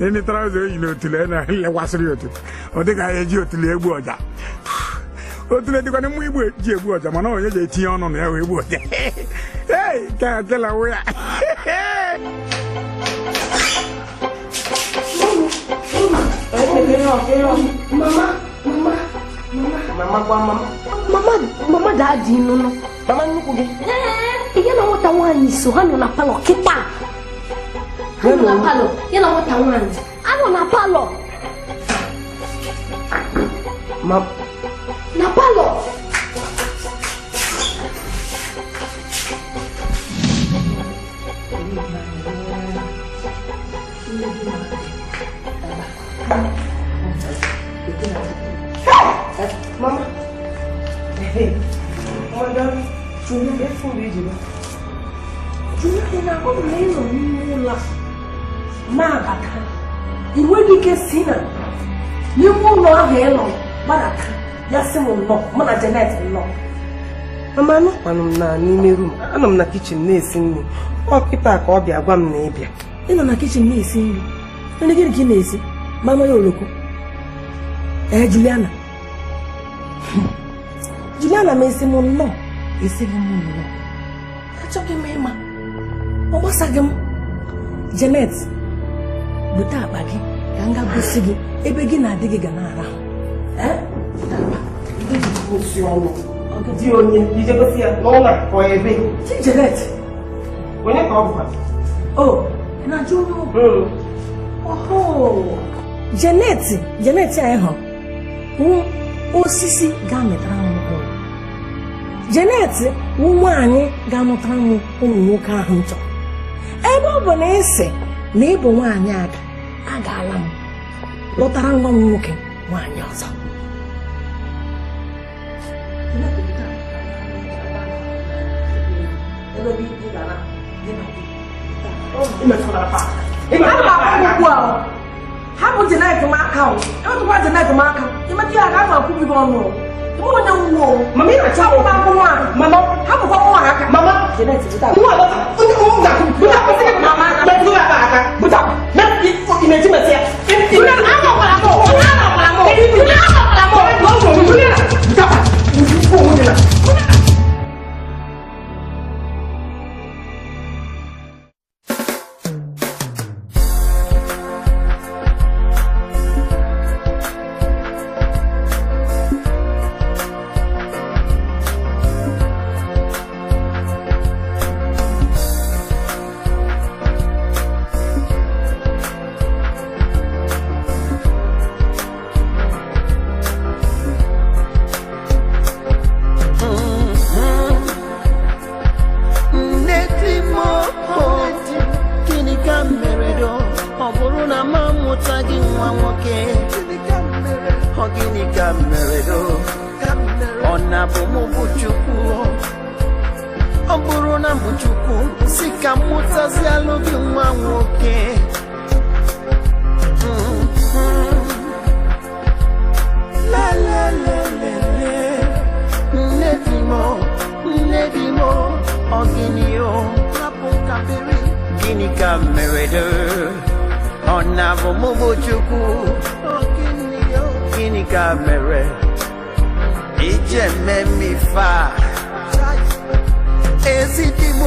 Enetara ụzọ eyi na otule na-elekwasịrị ya otule. Ọ dịka ya eji otule egbu ọja. Otule dịkwana mma igbu ji egbu ọja mana onye ji etinye ọnụ na ya wee egbu ọja. Ei, ka kelawo ya. Mama, mama daddy nụnụ. Mama nnukwu gị. Ya na nwata nwaanyị so ha nọ na palọ kịta. Ha nọ na palọ, ya na nwata nwaanyị. Ha nọ na palọ. Na palọ. Mama. Madam, Junior, efu iji ba. Junior, ị na-agwa m na ị nọ n'ime ụlọ a ma bata Ị nweghị ike si na n'ime ụlọ ahụ ị nọ gbadata ya sị m nnọọ, mụ na Janet nnọọ. Mama, anọkwanụ m na n'ime room, anọ m na kitchen na-esi nri. Ọ kịta ka ọ bịa gwa m na ị bịa. Ị nọ na kitchen na-esi nri? Nri gịnị ka ị na-esi? Mama ya oloko. Ee, Juliana, Juliana, ma esi m nnọọ, esighị m nnọọ, achọghị m ịma, ọ gbasaghị m. Janet, bute akpa gị ka m ga gosi gị ebe gị na di gị ga na-arahụ. Ee? Gosi ọnụ di onye ije gosi ya n'ụlọ ka ọ ebe? Chi Janet. Onye ka ọ bụkwa? O ị na-ajụ onye ọ bụ? Oho, Janet, Janet anyị hụrụ wụ osisi ga-amịtara m mkpụrụ. Janet wụ nwaanyị ga-amụtara m ụmụ nwoke ahụ m chọrọ. Ebe ọ bụ na ị sị na ị bụ nwaanyị aga, agaala m lụtara nwa m nwoke nwaanyị ọzọ. Ugbu a hapụ Janet m aka o, emetụkwa Janet m aka, imetụ ya aka, a ga-akwụ gị ọnụ. Ịbụ onye nwuo. Mama, ị na-achọ Hapụ m akwụ nwaanyị. Mama. Hapụkwa nwa aka. Mama. Janet, bute akpa. Nwa alọta, onye ụmụ ga-akụ, bute akpa, sị gị Mama. Metụ ya aka, bute akpa. Ị na-eji metụ ya. Anọkwala m, anọkwala m, anọkwala m. Bute akpa. Ozugbo onwe gị na. Nne di m, gịnị ka m mere do? Ọ bụrụ na m amụtaghị nwa nwoke, ọ gịnị ka m mere do? Ọ na-abụ mụ bụ Chukwu? Ọ bụrụ na m bụ Chukwu, si ka m mụtazialụ gị nwa nwoke. La la la la la. Nne di m, nne di m, ọ gịnị o? Gịnị ka m mere do? Ọ na-abụ mụ bụ Chukwu? Gịnị ka m mere ije mme ife a? Ezi di m,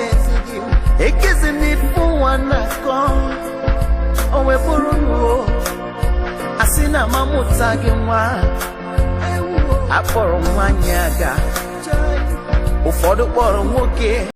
ezi di m, ekezi m ife ụwa na-akọ, o wee bụrụ nụ asị na m amụtaghị nwa. Akpọrọ nwaanyị aga, ụfọdụ kpọrọ nwoke.